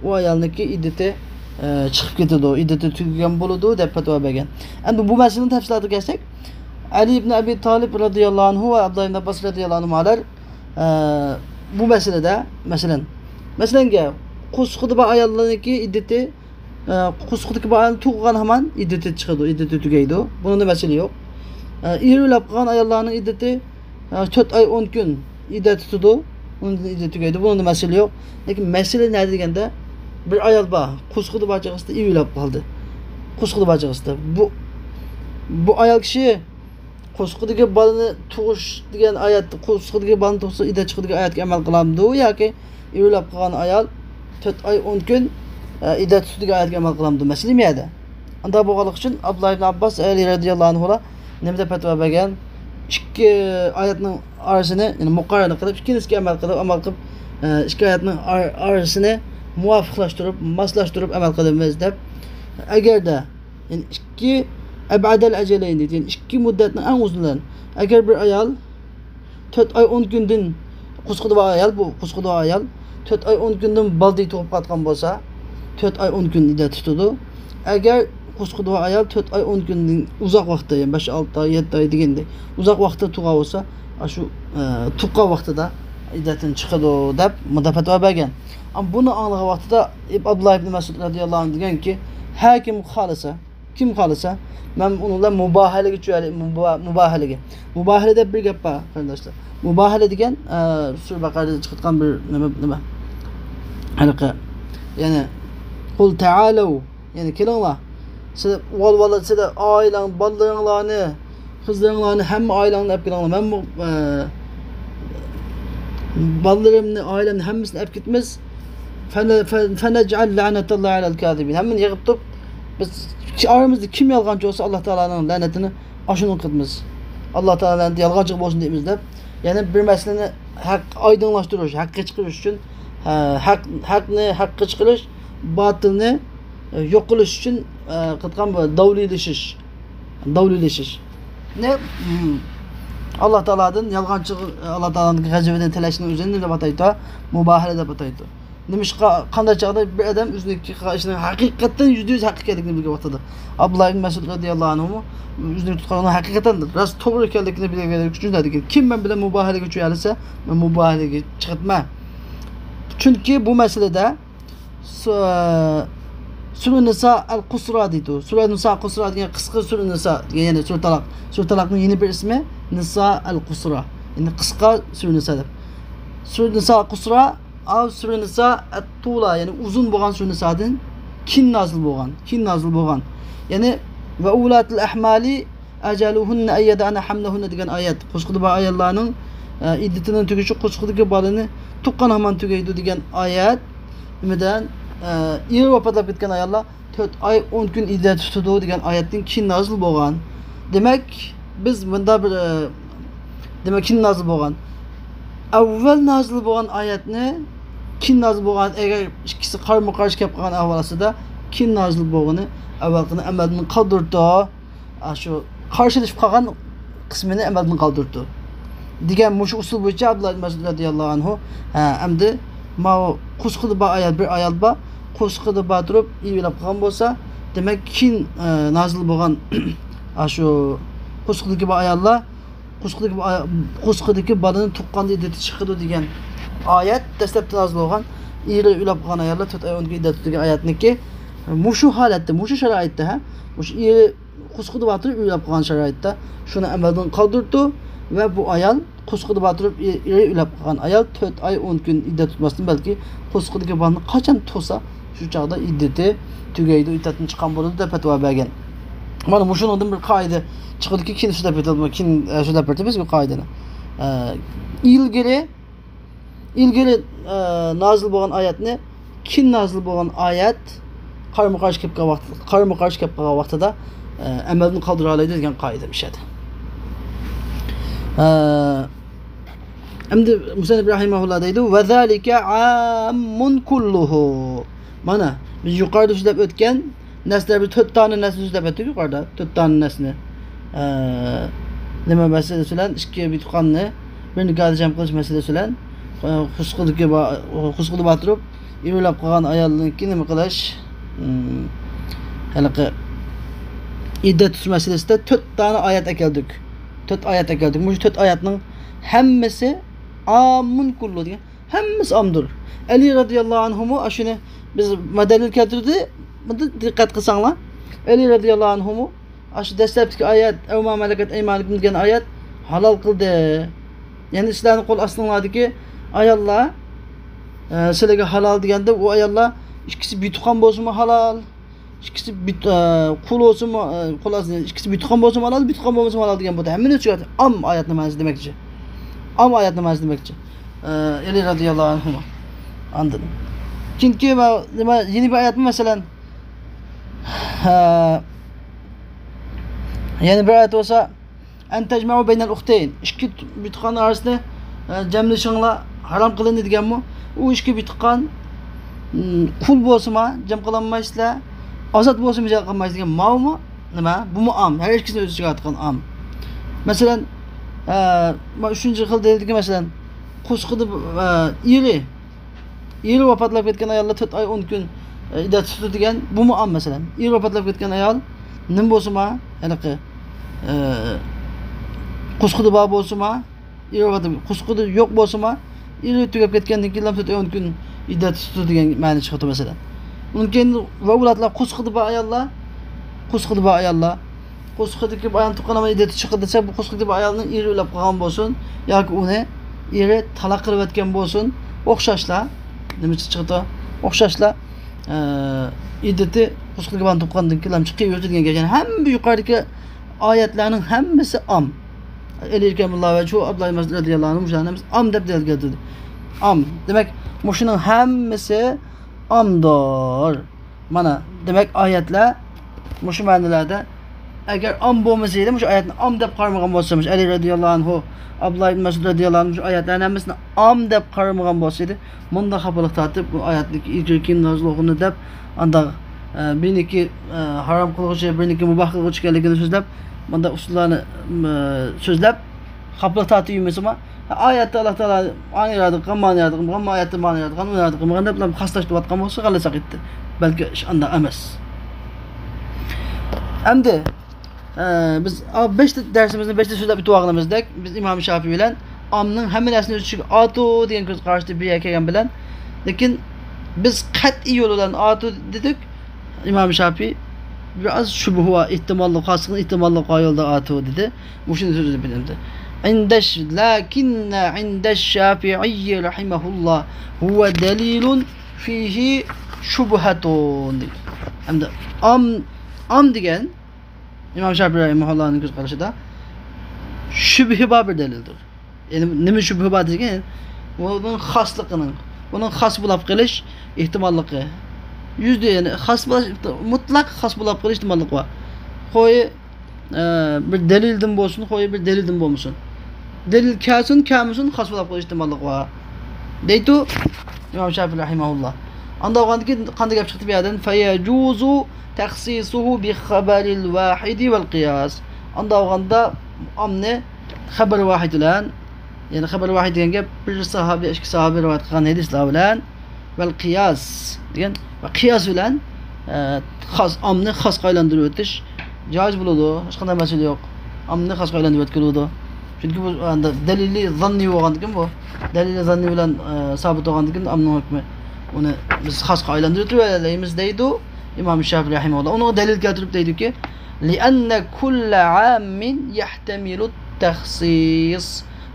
ئۇ ئايالنىڭكى ئىددىتى، ئە، چىقىپ كېتىدۇ، ئىددىتى تۈگىگەن بولىدۇ دەپ پەتىۋا بەرگەن. ئەمدى بۇ مەسىلىنىڭ تەپسىلاتىغا كەلسەك، ئەلى ئىبن ئەبى تالىب رەزىياللاھۇ ئەنھۇ ۋە ئابدۇللا ئىبن ئابباس رەزىياللاھۇ ئەنھۇمالار، ئە، بۇ مەسىلىدە، مەسىلەن، مەسىلەنگە، قورسىقىدا بار ئاياللارنىڭكى ئىددىتى، ئە، قورسىقىدىكى بار ئايالنى تۇغقان ھامان ئىددىتى چىقىدۇ، ئىددىتى تۈگەيدۇ. بۇنىڭدا مەسىلە يوق. ئە، ئېرى ئۆلۈپ قالغان ئاياللارنىڭ ئىددىتى، ئە، تۆت ئاي ئون كۈن ئىددەت تۇتىدۇ. ئۇنىڭدىن ئىددەت تۈگەيدۇ. بۇنىڭدا مەسىلە يوق. لېكىن مەسىلە نەدە دېگەندە، بىر ئايال بار، قورسىقىدا بار چاغىسىدا ئېرى ئۆلۈپ قالدى. قورسىقىدا بار چاغىسىدا. بۇ، بۇ ئايال كىشى قورسىقىدىكى بالىنى تۇغۇش دېگەن ئايەت، قورسىقىدىكى بالىنى تۇغسا ئىددەت چىقىدۇ دېگەن ئايەتكە ئەمەل قىلامدۇ ياكى ئېرى ئۆلۈپ قالغان ئايال تۆت ئاي ئون كۈن، ئە، ئىددەت تۇتىدۇ دېگەن ئايەتكە ئەمەل قىلامدۇ؟ مەسىلە نېمە يەردە؟ ئۇنداق بولغانلىقى ئۈچۈن ئابدۇللا ئىبن ئابباس، ئەلى رەزىياللاھۇ ئەنھۇلار نېمە دەپ پەتىۋا بەرگەن؟ ئىككى ئايەتنىڭ ئارىسىنى، يەنى مۇقارەنە قىلىپ، ئىككىلىسىگە ئەمەل قىلىپ، ئەمەل قىلىپ، ئە، ئىككى ئايەتنىڭ ئار-، ئارىسىنى مۇۋاپىقلاشتۇرۇپ، ماسلاشتۇرۇپ ئەمەل قىلىمىز دەپ. ئەگەردە، يەنى ئىككى، أبعد الأجلين دېدى، يەنى ئىككى مۇددەتنىڭ ئەڭ ئۇزۇنلىرىنى. ئەگەر بىر ئايال تۆت ئاي ئون كۈندىن قۇسقىدى بار ئايال، بۇ قۇسقىدى بار ئايال تۆت ئاي ئون كۈندىن بالدۇر تۇغۇپ قاتقان بولسا، تۆت ئاي ئون كۈن ئىددەت تۇتىدۇ. ئەگەر قۇسقىدى بار ئايال تۆت ئاي ئون كۈندىن ئۇزاق ۋاقىتتا، يەنى بەش، ئالتە ئاي، يەتتە ئاي دېگەندەك ئۇزاق ۋاقىتتا تۇغان بولسا، ئاشۇ، ئە، تۇغقان ۋاقتىدا ئىددەتتىن چىقىدۇ دەپ مۇنداق پەتىۋا بەرگەن. ئەمما بۇنى ئاڭلىغان ۋاقتىدا ئابدۇللا ئىبن مەسئۇد رەزىياللاھۇ ئەنھۇ دېگەنكى، ھەر كىم خالىسا، كىم خالىسا، مەن ئۇنىڭ بىلەن مۇباھەلىگە چۈشەيلى، مۇبا-، مۇباھەلىگە. مۇباھەلە دەپ بىر گەپ بار، قېرىنداشلار. مۇباھەلە دېگەن، ئە، سۈرە بەقەرىدە چىقىۋاتقان بىر نېمە، نېمە؟ ھېلىقى، يەنى، قۇل تەئالەۋ، يەنى كېلىڭلار. سىلەر ئۇۋال-، ئۇۋال-، سىلەر ئائىلەڭ، بالىلىرىڭلارنى، قىزلىرىڭلارنى، ھەممە ئائىلەڭنى ئەپ كېلىڭلار. مەن بۇ، ئە، بالىلىرىمنى، ئائىلەمنى ھەممىسىنى ئەپ كېتىمىز. فَنَ-، فَ-، فَنَجْعَلْ لَعْنَتَ اللَّهِ عَلَى الْكَاذِبِينَ. ھەممىنى يىغىپ تۇرۇپ، بىز ئارىمىزدا كىم يالغانچى بولسا، ئاللا تائالانىڭ لەنىتىنى ئاشۇنىڭغا قىلىمىز. ئاللا تائالا لەنىتى يالغانچىغا بولسۇن دەيمىز دەپ. يەنى بىر مەسىلىنى ھەق ئايدىڭلاشتۇرۇش، ھەققە چىقىرىش ئۈچۈن، ھە، ھەق، ھەقنى ھەققە چىقىرىش، باتىلنى، ئە، يوق قىلىش ئۈچۈن، ئە، قىلىدىغان بۇ داۋلىلىشىش. داۋلىلىشىشنى، ئم، ئاللا تائالادىن يالغانچى، ئاللا تائالانىڭ غەزىپىدىن تىلەشنىڭ ئۆزىنى نېمە دەپ ئاتايدۇ؟ مۇباھەلە دەپ ئاتايدۇ. نېمىشقا، قانداق چاغدا بىر ئادەم ئۆزىنىڭكى قىلغان ئىشىنىڭ ھەقىقەتەن يۈزدە يۈز ھەق ئىكەنلىكىنى بىلگەن ۋاقتىدا، ئابدۇللا ئىبن مەسئۇد رەزىياللاھۇ ئەنھۇمۇ ئۆزىنىڭ تۇتقىنىنىڭ ھەقىقەتەن راست، توغرا ئىكەنلىكىنى بىلگەنلىكى ئۈچۈن دېگەن، كىم مەن بىلەن مۇباھەلىگە چۈشەلىسە، مەن مۇباھەلىگە چىقىتمەن. چۈنكى بۇ مەسىلىدە سۇ-، سۈرە نىسا ئەل قۇسرا دەيدۇ. سۈرە نىسا قۇسرا دېگەن قىسقا سۈرە نىسا دېگەن، يەنى سۈرە تالاق. سۈرە تالاقنىڭ يەنە بىر ئىسمى نىسا ئەل قۇسرا. يەنى قىسقا سۈرە نىسا دەپ. سۈرە نىسا قۇسرا، ئاۋ سۈرە نىسا ئەت تۇلا، يەنى ئۇزۇن بولغان سۈرە نىسادىن كېيىن نازىل بولغان. كېيىن نازىل بولغان. يەنى ۋە ئۇلاتىل ئەھمالى ئەجەلۇھۇننە ئەن يەدەئنە ھەملەھۇننە دېگەن ئايەت. قۇسقىدا بار ئاياللارنىڭ، ئە، ئىددىتىنىڭ تۈگىشى، قۇسقىدىكى بالىنى تۇغقان ھامان تۈگەيدۇ دېگەن ئايەت. نېمىدىن، ئە، ئېرى ۋاپاتلاپ كەتكەن ئاياللار تۆت ئاي ئون كۈن ئىددەت تۇتىدۇ دېگەن ئايەتتىن كېيىن نازىل بولغان. دېمەك، بىز مۇندا بىر، ئە، دېمەك، كېيىن نازىل بولغان. ئەۋۋەل نازىل بولغان ئايەتنى، كېيىن نازىل بولغان، ئەگەر ئىككىسى قارمۇ قارشى كەپ قالغان ئەھۋال ئاستىدا، كېيىن نازىل بولغىنى ئەۋۋەلقىنى ئەمەلدىن قالدۇرىدۇ. ئاشۇ قارشىلىشىپ قالغان قىسمىنى ئەمەلدىن قالدۇرىدۇ. دېگەن مۇشۇ ئۇسۇل بويىچە ئابدۇللا ئىبن مەسئۇد رەزىياللاھۇ ئەنھۇ، ھە، ئەمدى ماۋۇ قۇسقىدا بار ئايال، بىر ئايال بار، قۇسقىدا بار تۇرۇپ ئېرى ئۆلۈپ قالغان بولسا، دېمەك، كېيىن، ئە، نازىل بولغان، ئاشۇ قۇسقىدىكى بار ئاياللار، قۇسقىدىكى بار ئاي-، قۇسقىدىكى بالىنى تۇغقاندا ئىددىتى چىقىدۇ دېگەن ئايەت، دەسلەپتە نازىل بولغان، ئېرى ئۆلۈپ قالغان ئاياللار تۆت ئاي ئون كۈن ئىددەت تۇتىدۇ دېگەن ئايەتنىڭكى، مۇشۇ ھالەتتە، مۇشۇ شارائىتتا، ھە، مۇشۇ ئېرى قۇسقىدا بار تۇرۇپ ئۆلۈپ قالغان شارائىتتا شۇنى ئەمەلدىن قالدۇرىدۇ ۋە بۇ ئايال قۇسقىدا بار تۇرۇپ ئېرى ئۆلۈپ قالغان ئايال تۆت ئاي ئون كۈن ئىددەت تۇتماستىن، بەلكى قۇسقىدىكى بالىنى قاچان تۇغسا، شۇ چاغدا ئىددىتى تۈگەيدۇ، ئىددەتتىن چىققان بولىدۇ دەپ پەتىۋا بەرگەن. مانا مۇشۇنىڭدىن بىر قائىدە چىقىدۇكى، كېيىن شۇ دەپ ئۆتىمىز، كېيىن، ئە، شۇ دەپ ئۆتىمىز بۇ قائىدىنى. ئە، ئىلگىرى ئىلگىرى، ئە، نازىل بولغان ئايەتنى كېيىن نازىل بولغان ئايەت قارمۇ قارشى كېلىپ قالغان ۋاقىت، قارمۇ قارشى كېلىپ قالغان ۋاقتىدا، ئە، ئەمەلدىن قالدۇرالايدۇ دېگەن قائىدە مۇشۇ يەردە. ئە، ئەمدى مۇسەننىپ رەھىمەھۇللا دەيدۇ، ۋەزالىكە ئاممۇن كۇللۇھۇ. مانا، بىز يۇقىرىدا شۇ دەپ ئۆتكەن نەسلەر، بىز تۆت دانە نەسنى سۆزلەپ ئۆتتۇق يۇقىرىدا. تۆت دانە نەسنى. ئە، نېمە مەسىلىسى بىلەن؟ ئىككى بىتۇقاننى بىر نىكاھدا جەم قىلىش مەسىلىسى بىلەن، ئە، قۇسقىدىكى با-، قۇسقىدا بار تۇرۇپ ئېرى ئۆلۈپ قالغان ئايالنىڭكى نېمە قىلىش؟ ئىم، ھېلىقى ئىددەت تۇتۇش مەسىلىسىدە تۆت دانە ئايەت ئەكەلدۇق. تۆت ئايەت ئەكەلدۇق. مۇشۇ تۆت ئايەتنىڭ ھەممىسى ئاممۇن كۇللۇ دېگەن. ھەممىسى ئامدۇر. ئەلى رەزىياللاھۇ ئەنھۇمۇ ئاشۇنى بىز مەدەلىل كەلتۈردى. بۇنى دىققەت قىلساڭلار، ئەلى رەزىياللاھۇ ئەنھۇمۇ ئاشۇ دەسلەپتىكى ئايەت، ئەۋ ما مەلەكەت ئەيمانۇكۇم دېگەن ئايەت ھالال قىلدى. يەنى سىلەرنىڭ قول ئاستىڭلاردىكى ئاياللار، ئە، سىلەرگە ھالال دېگەندە، ئۇ ئاياللار ئىككىسى بىتۇقان بولسىمۇ ھالال. ئىككىسى بىت-، ئە، قۇل بولسىمۇ، ئە، قول ئاستى، ئىككىسى بىتۇقان بولسىمۇ ھالال، بىتۇقان بولمىسىمۇ ھالال دېگەن بولدى. ھەممىنى چۈشەندى. ئام ئايەتنىڭ مەنىسى دېمەكچى. ئام ئايەتنىڭ مەنىسى دېمەكچى. ئە، ئەلى رەزىياللاھۇ ئەنھۇما. ئاندىن. كېيىنكى مە-، نېمە، يەنە بىر ئايەتمۇ مەسىلەن. ئە، يەنە بىر ئايەت بولسا، «أن تجمعوا بين الأختين»، ئىككى بىر تۇغقان ئارىسىنى، ئە، جەملىشىڭلار ھارام قىلىندى دېگەنمۇ؟ ئۇ ئىككى بىر تۇغقان، م، قۇل بولسىمۇ جەم قىلالمايسىلەر، ئازاد بولسىمۇ جەم قىلالمايسىلەر دېگەن ماۋۇمۇ نېمە؟ بۇمۇ ئام، ھەر ئىككىسىنى ئۆز ئىچىگە ئالىدىغان ئام. مەسىلەن، ئە، مانا ئۈچىنچى خىل دەلىلدىكى، مەسىلەن، قورسىقىدا، ئە، ئېرى، ئېرى ۋاپاتلاپ كەتكەن ئاياللار تۆت ئاي ئون كۈن، ئە، ئىددەت تۇتىدۇ دېگەن، بۇمۇ ئام مەسىلەن. ئېرى ۋاپاتلاپ كەتكەن ئايال نېمە بولسىمۇ، ھېلىقى، ئە، قورسىقىدا بار بولسىمۇ، ئېرى ۋاپات، قورسىقىدا يوق بولسىمۇ، ئېرى تۈگەپ كەتكەندىن كېيىنلا تۆت ئاي ئون كۈن ئىددەت تۇتىدۇ دېگەن مەنە چىقىدۇ مەسىلەن. ئۇنىڭ كېيىن ۋە ئۇلار قورسىقىدا بار ئاياللار، قورسىقىدا بار ئاياللار، قورسىقىدىكى بار ئايالنى تۇغقان ئايال ئىددەتتە چىقىدۇ دېسە، بۇ قورسىقىدىكى بار ئايالنى ئېرى ئۆلۈپ قالغان بولسۇن ياكى ئۇنى ئېرى تالاق قىلىۋەتكەن بولسۇن، ئوخشاشلا، نېمە چىقىدۇ؟ ئوخشاشلا، ئە، ئىددىتى قورسىقىدىكى بالىنى تۇغقاندىن كېيىن چىقىۋېرىدۇ دېگەن گەپ. يەنى ھەممە يۇقىرىدىكى ئايەتلەرنىڭ ھەممىسى ئام. ئەلى ئىركەمۇللا ۋە شۇ ئابدۇللا ئىبن مەسئۇد رەزىياللاھۇ ئەنھۇ مۇشۇلارنىڭ ھەممىسى ئام دەپ دەلىل كەلتۈردى. ئام. دېمەك، مۇشۇنىڭ ھەممىسى ئامدۇر. مانا، دېمەك، ئايەتلەر مۇشۇ مەنىلەردە. ئەگەر ئام بولمىسا ئىدى، مۇشۇ ئايەتنى ئام دەپ قارىمىغان بولسا، مۇشۇ ئەلى رەزىياللاھۇ ئەنھۇ، ئابدۇللا ئىبن مەسئۇد رەزىياللاھۇ ئەنھۇ مۇشۇ ئايەتلەرنىڭ ھەممىسىنى ئام دەپ قارىمىغان بولسا ئىدى، مۇنداق خاپىلىق تارتىپ، بۇ ئايەتنىڭكى ئىلگىرى كېيىن نازىل بولغىنى دەپ، ئانداق، ئە، بىرنىكى، ئە، ھارام قىلغۇچى، بىرنىكى مۇباھ قىلغۇچى ئىكەنلىكىنى سۆزلەپ، مۇنداق ئۇسۇللارنى، ئە، سۆزلەپ، خاپىلىق تارتىپ يۈرمىسىمۇ، ئايەتتە ئاللا تائالا ئانى ئىرادە قىلغان، مانى ئىرادە قىلمىغان، ئايەتتە مانى ئىرادە قىلغان، ئۇنى ئىرادە قىلمىغان دەپ خاسلاشتۇرۇۋاتقان بولسا، غەلىتە ساقىتتى. بەلكى ئىش ئانداق ئەمەس. ئەمدى، ئە، بىز، ئا، بەشتە، دەرسىمىزنى بەشتە سۆزلەپ ئۆتۈۋالغىنىمىزدەك، بىز ئىمام شافىي بىلەن ئامنىڭ ھەممە نەرسىنى ئۆز ئىچىگە ئالىدۇ دېگەن كۆز قاراشتا بىر يەرگە كەلگەن بىلەن، لېكىن بىز قەتئىي يول بىلەن ئالىدۇ دېدۇك. ئىمام شافىي بىر ئاز شۈبھە بار، ئېھتىماللىق، خاسلىقنىڭ ئېھتىماللىقى بار يولدا ئالىدۇ دېدى. مۇشۇنى سۆزلەپ بېرەمدى. عند الش-، لكن عند الشافعي رحمه الله هو دليل فيه شبهة دېدى. ئەمدى ئام، ئام دېگەن ئىمام شافىي رەھىمەھۇللاھنىڭ كۆز قارىشىدا شۈبھە بار بىر دەلىلدۇر. يەنى نېمە شۈبھە بار دېگەن، بۇنىڭ خاسلىقىنىڭ، بۇنىڭ خاس بولاپ قېلىش ئېھتىماللىقى يۈزدە، يەنى خاس بولاش، مۇتلەق خاس بولاپ قېلىش ئېھتىماللىقى بار. خوي، ئە، بىر دەلىلدىن بولسۇن، خوي بىر دەلىلدىن بولمىسۇن. دەلىل كەلسۇن، كەلمىسۇن، خاس بولاپ قېلىش ئېھتىماللىقى بار. دەيدۇ ئىمام شافىي رەھىمەھۇللا. ئاندا بولغاندىكىن قانداق گەپ چىقتى بۇ يەردىن؟ فيجوز تخصيصه بخبر الواحد والقياس. ئاندا بولغاندا ئامنى خەبەر ۋاھىد بىلەن، يەنى خەبەر ۋاھىد دېگەن گەپ بىر ساھابە، ئىككى ساھابە رىۋايەت قىلغان ھەدىسلەر بىلەن، ۋەل قىياس دېگەن، ۋە قىياس بىلەن، ئە، خاس، ئامنى خاسقا ئايلاندۇرۇۋېتىش جائىز بولىدۇ. ھېچقانداق مەسىلە يوق. ئامنى خاسقا ئايلاندۇرۇۋەتكىلى بولىدۇ. چۈنكى بۇ ئەندى دەلىلى زاننىي بولغاندىكىن بۇ. دەلىلى زاننىي بىلەن، ئە، سابىت بولغاندىكىن ئامنىڭ ھۆكمى. ئۇنى بىز خاسقا ئايلاندۇرۇۋېتىۋېرەلەيمىز دەيدۇ ئىمام شافىي رەھىمەھۇللا. ئۇنىڭغا دەلىل كەلتۈرۈپ دەيدۇكى، لأن كل عام يحتمل التخصيص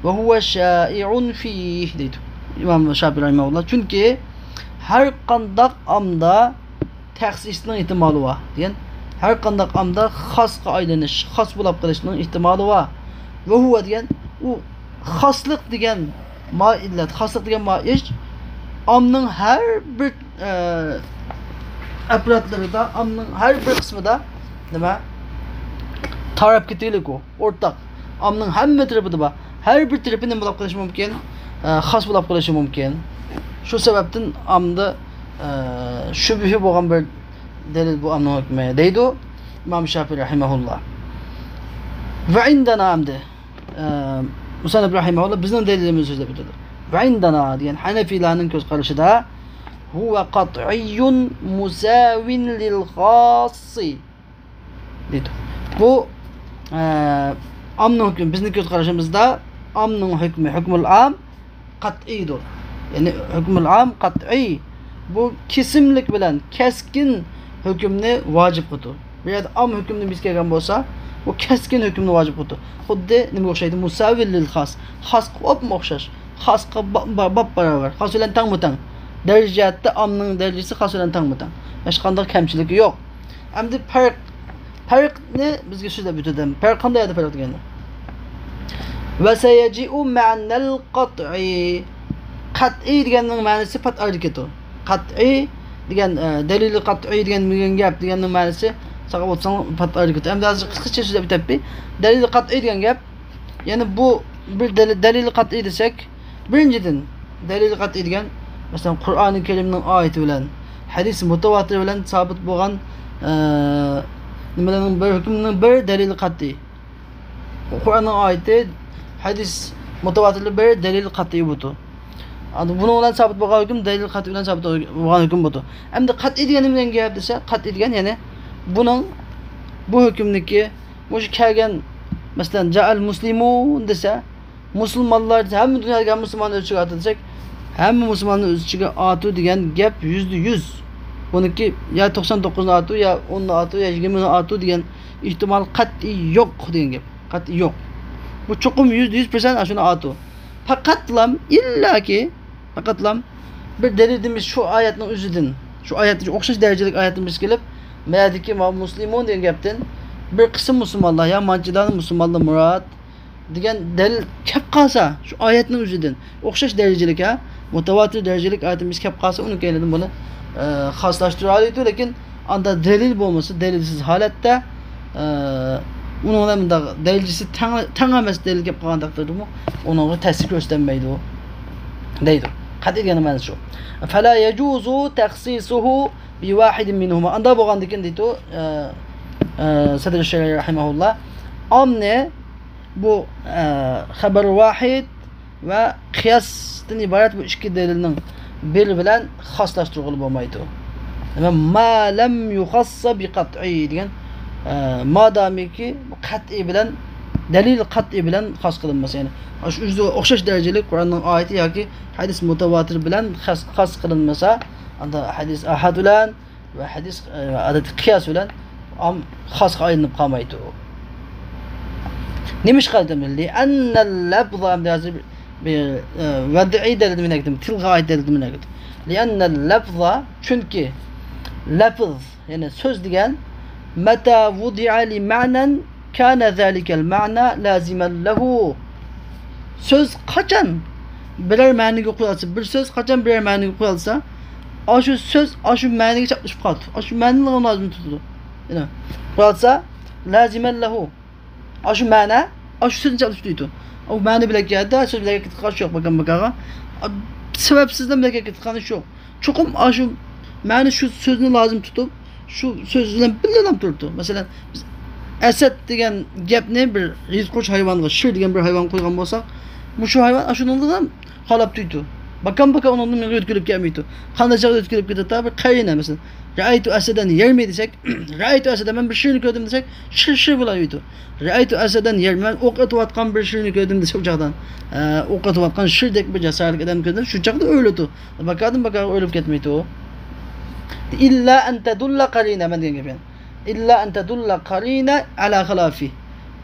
وهو شائع فيه دەيدۇ ئىمام شافىي رەھىمەھۇللا. چۈنكى ھەر قانداق ئامدا تەخسىسنىڭ ئېھتىمالى بار دېگەن، ھەر قانداق ئامدا خاسقا ئايلىنىش، خاس بولاپ قېلىشنىڭ ئېھتىمالى بار. ۋە ھۇۋا دېگەن، ئۇ خاسلىق دېگەن ما ئىللەت، خاسلىق دېگەن ما ئىش ئامنىڭ ھەر بىر، ئە، ئەپرادلىرىدا، ئامنىڭ ھەر بىر قىسمىدا نېمە؟ تاراپ كېتىلىك ئۇ، ئورتاق. ئامنىڭ ھەممە تەرىپىدە بار. ھەر بىر تەرىپى نېمە بولاپ قېلىشى مۇمكىن؟ ئە، خاس بولاپ قېلىشى مۇمكىن. شۇ سەۋەبتىن ئامدا، ئە، شۈبھە بولغان بىر دەلىل بۇ ئامنىڭ ھۆكمى دەيدۇ ئىمام شافىي رەھىمەھۇللا. ۋە ئىندەنا ئەمدى، ئە، مۇسەننىپ رەھىمەھۇللا بىزنىڭ دەلىلىمىزنى سۆزلەپ ئۆتىدۇ. ۋە ئىندەنا دېگەن ھەنەفىيلارنىڭ كۆز قارىشىدا ھۇۋە قەتئىييۇن مۇساۋىن لىل خاسسى. دەيدۇ. بۇ، ئە، ئامنىڭ ھۆكمى، بىزنىڭ كۆز قارىشىمىزدا ئامنىڭ ھۆكمى، ھۆكمۇل ئام قەتئىيدۇر. يەنى ھۆكمۇل ئام قەتئىي. بۇ كېسىملىك بىلەن كەسكىن ھۆكۈمنى ۋاجىپ قىلىدۇ. بىر يەردە ئام ھۆكۈمنى بىز كەلگەن بولسا، بۇ كەسكىن ھۆكۈمنى ۋاجىپ قىلىدۇ. خۇددى نېمىگە ئوخشايدۇ؟ مۇساۋىل لىل خاس. خاسقا ئوپمۇ ئوخشاش. خاسقا با-، با-، باپباراۋەر. خاس بىلەن تەڭمۇ تەڭ. دەرىجە جەھەتتە ئامنىڭ دەرىجىسى خاس بىلەن تەڭمۇ تەڭ. ھېچقانداق كەمچىلىكى يوق. ئەمدى پەرق، پەرقنى بىزگە سۆزلەپ ئۆتىدۇ. پەرق قانداق يەردە پەرق دېگەندە؟ ۋە سەيەجىئۇ مەنەل قەتئىي. قەتئىي دېگەننىڭ مەنىسى پات ئايرىلىپ كېتىدۇ. قەتئىي دېگەن، ئە، دەلىلى قەتئىي دېگەن، دېگەن گەپ دېگەننىڭ مەنىسى ساقاپ ئولتۇرساڭ پات ئايرىلىپ كېتىدۇ. ئەمدى ھازىر قىسقىچە سۆزلەپ ئۆتەپ، دەلىل قەتئىي دېگەن گەپ. يەنى بۇ بىر دەلىل، دەلىل قەتئىي دېسەك، بىرىنچىدىن، دەلىل قەتئىي دېگەن، مەسىلەن، قۇرئانى كەرىمنىڭ ئايىتى بىلەن، ھەدىس مۇتەۋاتىر بىلەن سابىت بولغان، ئە، نېمىلەرنىڭ بىر ھۆكۈمنىڭ بىر دەلىلى قەتئىي. قۇرئاننىڭ ئايىتى، ھەدىس مۇتەۋاتىرلىرى بىر دەلىل قەتئىي بۇتۇ. ئەمدى بۇنىڭ بىلەن سابىت بولغان ھۆكۈم دەلىل قەتئىي بىلەن سابىت بولغان ھۆكۈم بۇتۇ. ئەمدى قەتئىي دېگەن نېمە دېگەن گەپ دېسە، قەتئىي دېگەن يەنى بۇنىڭ، بۇ ھۆكۈمنىكى مۇشۇ كەلگەن، مەسىلەن، جائەل مۇسلىمۇن دېسە، مۇسۇلمانلار دېسە، ھەممە دۇنيادىكى ھەممە مۇسۇلماننى ئۆز ئىچىگە ئاتىدۇ دېسەك، ھەممە مۇسۇلماننى ئۆز ئىچىگە ئاتىدۇ دېگەن گەپ يۈزدە يۈز. بۇنىڭكى يا توقسان توققۇزنى ئاتىدۇ، يا ئوننى ئاتىدۇ، يا يىگىرمىنى ئاتىدۇ دېگەن ئېھتىمال قەتئىي يوق دېگەن گەپ. قەتئىي يوق. بۇ چوقۇم يۈزدە يۈز پىرسەنت ئاشۇنى ئاتىدۇ. پەقەتلام، ئىللاكى، پەقەتلام بىر دەلىلىمىز شۇ ئايەتنىڭ ئۆزىدىن، شۇ ئايەتنىڭ ئوخشاش دەرىجىلىك ئايەتنىڭ بىرسى كېلىپ، مەدىكى ما مۇسلىمۇن دېگەن گەپتىن بىر قىسىم مۇسۇلمانلار يا مانچىدان مۇسۇلمانلار مۇراد دېگەن دەلىل كەپ قالسا، شۇ ئايەتنىڭ ئۆزىدىن ئوخشاش دەرىجىلىك، ھە، مۇتەۋاتىر دەرىجىلىك ئايىتىمىز كەپ قالسا، ئۇنىڭ كەينىدىن بۇنى، ئە، خاسلاشتۇرالايدۇ. لېكىن ئاندا دەلىل بولمىسا، دەلىلسىز ھالەتتە، ئە، ئۇنىڭ بىلەن مۇنداق دەرىجىسى تەڭ، تەڭ ئەمەس دەلىل كەپ قالغان تەقدىردىمۇ، ئۇنىڭغا تەسىر كۆرسىتەلمەيدۇ، دەيدۇ. قەتئىي دېگەن مەنىسى شۇ. فلا يجوز تخصيصه بواحد منهما. ئاندا بولغاندىكىن دەيدۇ، ئە، ئە، سەدر شەرىئى رەھىمەھۇللا، ئامنى بۇ، ئە، خەبەر ۋاھىد ۋە قىياستىن ئىبارەت بۇ ئىككى دەلىلنىڭ بىرى بىلەن خاسلاشتۇرغىلى بولمايدۇ. دېمەك، ما لم يخص بقطعي دېگەن، ئە، مادامىكى قەتئىي بىلەن، دەلىل قەتئىي بىلەن خاس قىلىنمىسا، يەنى شۇ ئۆزى ئوخشاش دەرىجىلىك قۇرئاننىڭ ئايىتى ياكى ھەدىس مۇتەۋاتىر بىلەن خاس، خاس قىلىنمىسا، ئاندا ھەدىس ئاھاد بىلەن ۋە ھەدىس، ئە، ئادەتتە قىياس بىلەن ئام خاسقا ئايلىنىپ قالمايدۇ. نېمىشقا دېدىم؟ لأن اللفظ، ئەمدى ھازىر بىر، بىر، ئە، ۋەدئىي دەلىلدىن مەنە كېتىم، تىلغا ئائىت دەلىلدىن مەنە كېتىم. لأن اللفظ، چۈنكى لەپىز، يەنى سۆز دېگەن، متى وضع لمعنى كان ذلك المعنى لازما له. سۆز قاچان بىرەر مەنىگە قويۇلسا، بىر سۆز قاچان بىرەر مەنىگە قويۇلسا، ئاشۇ سۆز ئاشۇ مەنىگە چاپلىشىپ قالىدۇ. ئاشۇ مەنىنى لازىم تۇتىدۇ. يەنى قويۇلسا، لازما له. ئاشۇ مەنە، ئاشۇ سۆزنى چاپلىشىپ تۇرىدۇ. ئۇ مەنە بىلەن كەلدى، سۆز بىلەن كېتىدىغان ئىش يوق، باكام باكاغا. سەۋەبسىزدىن بىلەن كېتىدىغان ئىش يوق. چوقۇم ئاشۇ مەنە شۇ سۆزنى لازىم تۇتۇپ، شۇ سۆز بىلەن بىللە تۇرىدۇ. مەسىلەن، بىز ئەسەد دېگەن گەپنى بىر يىرتقۇچ ھايۋانغا، شىر دېگەن بىر ھايۋانغا قويغان بولساق، مۇشۇ ھايۋان ئاشۇنىڭدىن قالاپ تۇيىدۇ. باكام باكا ئۇنىڭدىن يۆتكىلىپ كەلمەيدۇ. قانداق چاغدا يۆتكىلىپ كېتىدۇ؟ بىر قەرىنە، مەسىلەن، رەئەيتۇ ئەسەدەن يەرمى دېسەك، رەئەيتۇ ئەسەدەن، مەن بىر شىرنى كۆردۈم دېسەك، شىر، شىر بولۇۋېرىدۇ. رەئەيتۇ ئەسەدەن يەرمى، مەن ئوق ئېتىۋاتقان بىر شىرنى كۆردۈم دېسە، ئۇ چاغدا، ئە، ئوق ئېتىۋاتقان شىردەك بىر جاسارەتلىك ئادەمنى كۆردۈم، شۇ چاغدا ئۆرۈلىدۇ. باكادىن باكاغا ئۆلۈپ كەتمەيدۇ. ئىللا ئەن تەدۇللە قەرىنە، مەن دېگەن گەپ يەنە. ئىللا ئەن تەدۇللە قەرىنە ئەلا خىلافى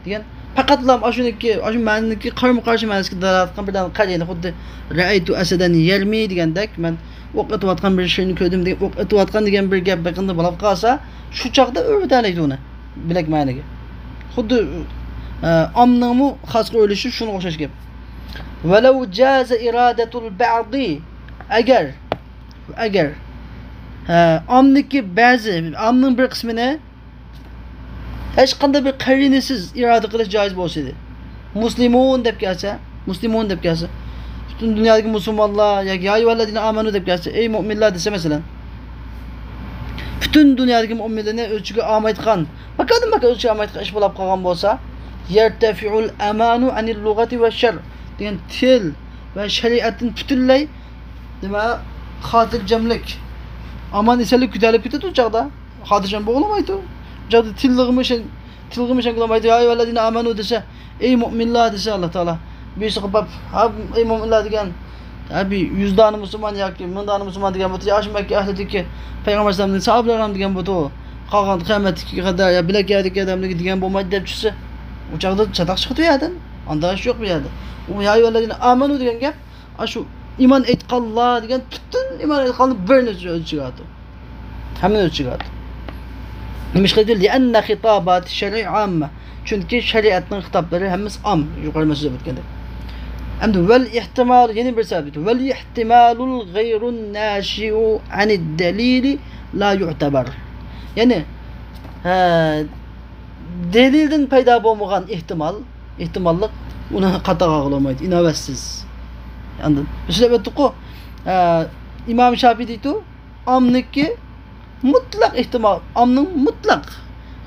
دېگەن، پەقەتلا ئاشۇنىڭكى، ئاشۇ مەنىنىڭكى قارىمۇ قارشى مەنىسىگە دالالەت قىلغان بىر دانە قەرىنە، خۇددى رەئەيتۇ ئەسەدەن يەرمى دېگەندەك، مەن ئوق ئېتىۋاتقان بىر شىرنى كۆردۈم دېگەن، ئوق ئېتىۋاتقان دېگەن بىر گەپ بېقىندا بولۇپ قالسا، شۇ چاغدا ئۆرۈۋېتەلەيدۇ ئۇنى بىلەك مەنىگە. خۇددى، ئە، ئامنىڭمۇ خاسقا ئۆرۈلۈشى شۇنىڭغا ئوخشاش گەپ. ۋەلەۋ جازە ئىرادەتۇل بەئزى، ئەگەر، ئەگەر، ئە، ئامنىڭكى بەزى، ئامنىڭ بىر قىسمىنى ھېچقانداق بىر قەرىنىسىز ئىرادە قىلىش جائىز بولسىدى. مۇسلىمۇن دەپ كەلسە، مۇسلىمۇن دەپ كەلسە، پۈتۈن دۇنيادىكى مۇسۇلمانلار ياكى يا ئەييۇھەللەزىنە ئامەنۇ دەپ كەلسە، ئەي مۆمىنلەر دېسە، مەسىلەن، پۈتۈن دۇنيادىكى مۆمىنلەرنى ئۆز ئىچىگە ئالمايدىغان، باكادىن باكا ئۆز ئىچىگە ئالمايدىغان ئىش بولاپ قالغان بولسا، يەرتەفىئۇل ئەمانۇ ئەنىل لۇغەتى ۋە شەر دېگەن تىل ۋە شەرىئەتتىن پۈتۈنلەي، نېمە، خاتىرجەملىك، ئامان ئېسەنلىك كۆتەرىلىپ كېتىدۇ ئۇ چاغدا. خاتىرجەم بولغىلى بولمايدۇ. ئۇ چاغدا تىلغىمۇ ئىشەن-، تىلغىمۇ ئىشەنگىلى بولمايدۇ. يا ئەييۇھەللەزىنە ئامەنۇ دېسە، ئەي مۆمىنلەر دېسە ئاللا تائالا. بىرسىگە باپ، ھا، ئەي مۆمىنلەر دېگەن، ھە، بىر يۈز دانە مۇسۇلمان ياكى مىڭ دانە مۇسۇلمان دېگەن بولسا، يا شۇ مەككە ئەھلىدىكى پەيغەمبەر ئەلەيھىسسالامنىڭ ساھابىلىرى دېگەن بولىدۇ. قالغان قىيامەتتىكى قەدەر، يا بىلەك يەردىكى ئادەملەرگە دېگەن بولمايدۇ دەپ چۈشسە، ئۇ چاغدا چاتاق چىقىدۇ ئۇ يەردىن. ئانداق ئىش يوق بۇ يەردە. ئۇ يا ئەييۇھەللەزىنە ئامەنۇ دېگەن گەپ، ئاشۇ ئىمان ئېيتقانلار دېگەن پۈتۈن ئىمان ئېيتقانلار بىرنى ئۆز ئىچىگە ئالىدۇ. ھەممىنى ئۆز ئىچىگە ئالىدۇ. نېمىشقا دېدى؟ لأن خطابات الشرع عامة. چۈنكى شەرىئەتنىڭ خىتابلىرى ھەممىسى ئام. يۇقىرى مەن سۆزلەپ ئۆتكەندەك. ئەمدى ۋەل ئېھتىمال، يەنە بىر سەۋەب دېدى. ۋەل ئېھتىمالۇل غەيرۇن ناشىئۇ ئەنىد دەلىلى لا يۇئتەبەر. يەنى ھە، دەلىلدىن پەيدا بولمىغان ئېھتىمال، ئېھتىماللىق، ئۇنى قاتارغا ئالغىلى بولمايدۇ، ئىناۋەتسىز. ئاندىن بىز سۆزلەپ ئۆتتۇققۇ، ھە، ئىمام شاپىي دەيدۇ، ئامنىڭكى مۇتلەق ئېھتىمال، ئامنىڭ مۇتلەق،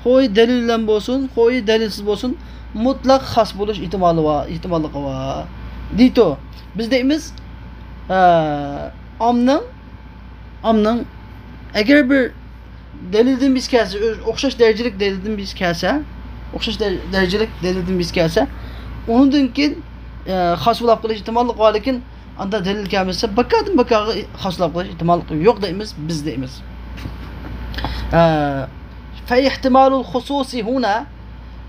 خوي دەلىل بىلەن بولسۇن، خوي دەلىلسىز بولسۇن، مۇتلەق خاس بولۇش ئېھتىمالى بار، ئېھتىماللىقى بار دەيدۇ. بىز دەيمىز، ھە، ئامنىڭ، ئامنىڭ ئەگەر بىر دەلىلدىن بىز كەلسە، ئۆز-، ئوخشاش دەرىجىلىك دەلىلدىن بىز كەلسە، ئوخشاش دەر-، دەرىجىلىك دەلىلدىن بىز كەلسە، ئۇنىڭدىن كېيىن، ئە، خاس بولاپ قېلىش ئېھتىماللىقى بار، لېكىن ئاندا دەلىل كەلمىسە، بىكاردىن بىكارغا خاس بولاپ قېلىش ئېھتىماللىقى يوق دەيمىز، بىز دەيمىز. ئە، فاحتمال الخصوص هنا،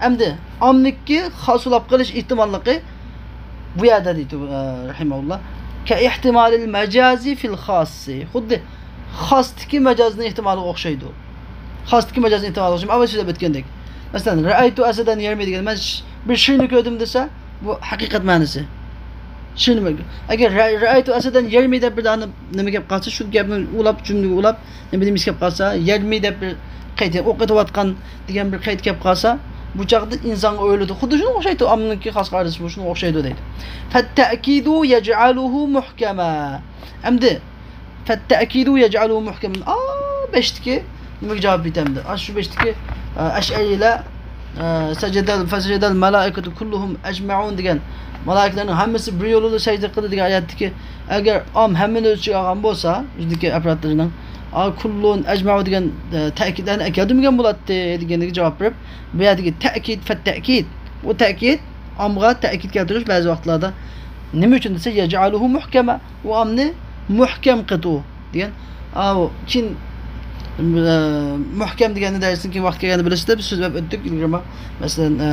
ئەمدى ئامنىڭكى خاس بولاپ قېلىش ئېھتىماللىقى بۇ يەردە دەيدۇ، ئە، رەھىمەھۇللا، كاحتمال المجاز في الخاص، خۇددى خاستىكى مەجازنىڭ ئېھتىمالىغا ئوخشايدۇ. خاستىكى مەجازنىڭ ئېھتىمالىغا ئوخشايدۇ. ئاۋۋال سۆزلەپ ئۆتكەندەك. مەسىلەن، رأيت أسدا يرمي دېگەن، مەن ش-، بىر شىرنى كۆردۈم دېسە، بۇ ھەقىقەت مەنىسى. شىرنى، ئەگەر رأ-، رأيت أسدا يرمي دەپ بىر دانە نېمە گەپ قالسا، شۇ گەپنى ئۇلاپ، جۈملىگە ئۇلاپ، نېمە دېمىش گەپ قالسا، يرمي دەپ بىر قەيت، ئوق ئېتىۋاتقان دېگەن بىر قەيت گەپ قالسا، بۇ چاغدا ئىنسانغا ئويۇلىدۇ. خۇددى شۇنىڭغا ئوخشايدۇ، ئامنىڭكى خاس قائىدىسى بۇ، شۇنىڭغا ئوخشايدۇ دەيدۇ. فالتأكيد يجعله محكما. ئەمدى، فالتأكيد يجعله محكما. ئا، بەشتىكى نېمىگە جاۋاب بېرىمدۇ؟ ئا، شۇ بەشتىكى، ئە، ئەشئەرىيلەر، ئە، سەجەدەل، فەسەجەدەل مەلائىكەتۇ كۇللۇھۇم ئەجمەئۇن دېگەن، مالائىكىلەرنىڭ ھەممىسى بىر يولىدا سەجدە قىلدى دېگەن ئايەتتىكى، ئەگەر ئام ھەممىنى ئۆز ئىچىگە ئالغان بولسا، ئۆزىدىكى ئەپرادلىرىنىڭ، ئا، كۇللۇن ئەجمەئۇ دېگەن، ئە، تەكىتلەرنى ئەكەلدۈرمىگەن بولاتتى دېگەندىكى جاۋاب بېرىپ، بۇ يەردىكى تەكىد، فەتتەكىد، بۇ تەكىد ئامغا تەكىد كەلتۈرۈش بەزى ۋاقىتلاردا. نېمە ئۈچۈن دېسە، يجعله محكما، ئۇ ئامنى مۇھكەم قىلىدۇ دېگەن. ئاۋۇ كېيىن، ئە، مۇھكەم دېگەننى دەرستىن كېيىن ۋاقىت كەلگەندە بىلىسىزلەر، بىز سۆزلەپ ئۆتتۇق ئىلگىرىمۇ. مەسىلەن، ئە،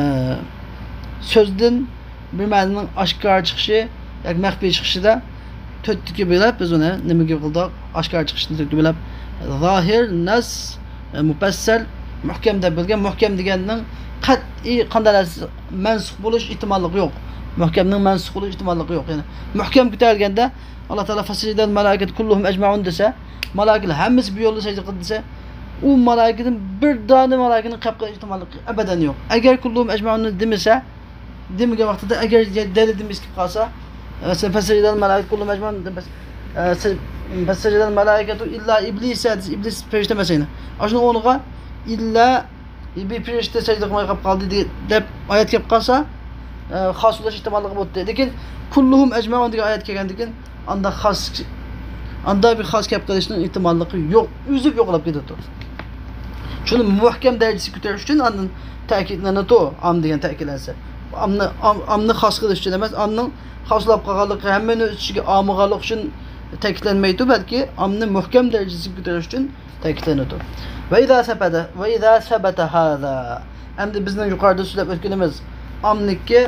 سۆزدىن بىر مەنىنىڭ ئاشكارا چىقىشى ياكى مەخپىي چىقىشىدا تۆتتىكى بۆلەپ بىز ئۇنى نېمىگە قىلدۇق؟ ئاشكارا چىقىشنى تۆتكە بۆلەپ، زاھىر، نەس، ئە، مۇپەسسەل، مۇھكەم دەپ بۆلگەن. مۇھكەم دېگەننىڭ قەتئىي قانداق دەرسە مەنسۇخ بولۇش ئېھتىماللىقى يوق. مۇھكەمنىڭ مەنسۇخ بولۇش ئېھتىماللىقى يوق. يەنى مۇھكەم كۆتەرگەندە، ئاللا تائالا فەسەجەدەل مەلائىكەتۇ كۇللۇھۇم ئەجمەئۇن دېسە، مالائىكىلەر ھەممىسى بىر يولدا سەجدە قىلدى دېسە، ئۇ مالائىكىدىن بىر دانە مالائىكىنىڭ قەپ قىلىش ئېھتىماللىقى ئەبەدەن يوق. ئەگەر كۇللۇھۇم ئەجمەئۇننى دېمىسە، دېمىگەن ۋاقتىدا، ئەگەر دەلىلدىن بېسىپ قالسا، مەسىلەن، فەسەجەدەل مەلائىكەتۇ كۇللۇھۇم ئەجمەئۇن، فەسەجەدەل مەلائىكەتۇ ئىللا ئىبلىسە دېسە، ئىبلىس پەرىشتە ئەمەس يەنى. ئاشۇنىڭ ئورنىغا ئىللا بىر پەرىشتە سەجدە قىلماي قېلىپ قالدى دە-، دەپ ئايەت كەپ قالسا، ئە، خاس بولۇش ئېھتىماللىقى بولدى. لېكىن كۇللۇھۇم ئەجمەئۇن دېگەن ئايەت كەلگەندىن كېيىن، ئاندا خاس، ئاندا بىر خاس كەپ قېلىشنىڭ ئېھتىماللىقى يوق، ئۈزۈپ يوقالاپ كېتىدۇ. شۇنى مۇھكەم دەرىجىسىگە كۆتۈرۈش ئۈچۈن ئاندىن تەكىتلىنىدۇ، ئام دېگەن تەكىتلەنسە. ئامنى، ئام-، ئامنى خاس قىلىش ئۈچۈن ئەمەس، ئامنىڭ خاس بولاپ قالغانلىقى، ھەممىنى ئۆز ئىچىگە ئالمىغانلىقى ئۈچۈن تەكىتلەنمەيدۇ، بەلكى ئامنى مۇھكەم دەرىجىسىگە كۆتۈرۈش ئۈچۈن تەكىتلىنىدۇ. ۋە ئىزا سەبەتە، ۋە ئىزا سەبەتە ھازا. ئەمدى بىزنىڭ يۇقىرىدا سۆزلەپ ئۆتكىنىمىز ئامنىڭكى،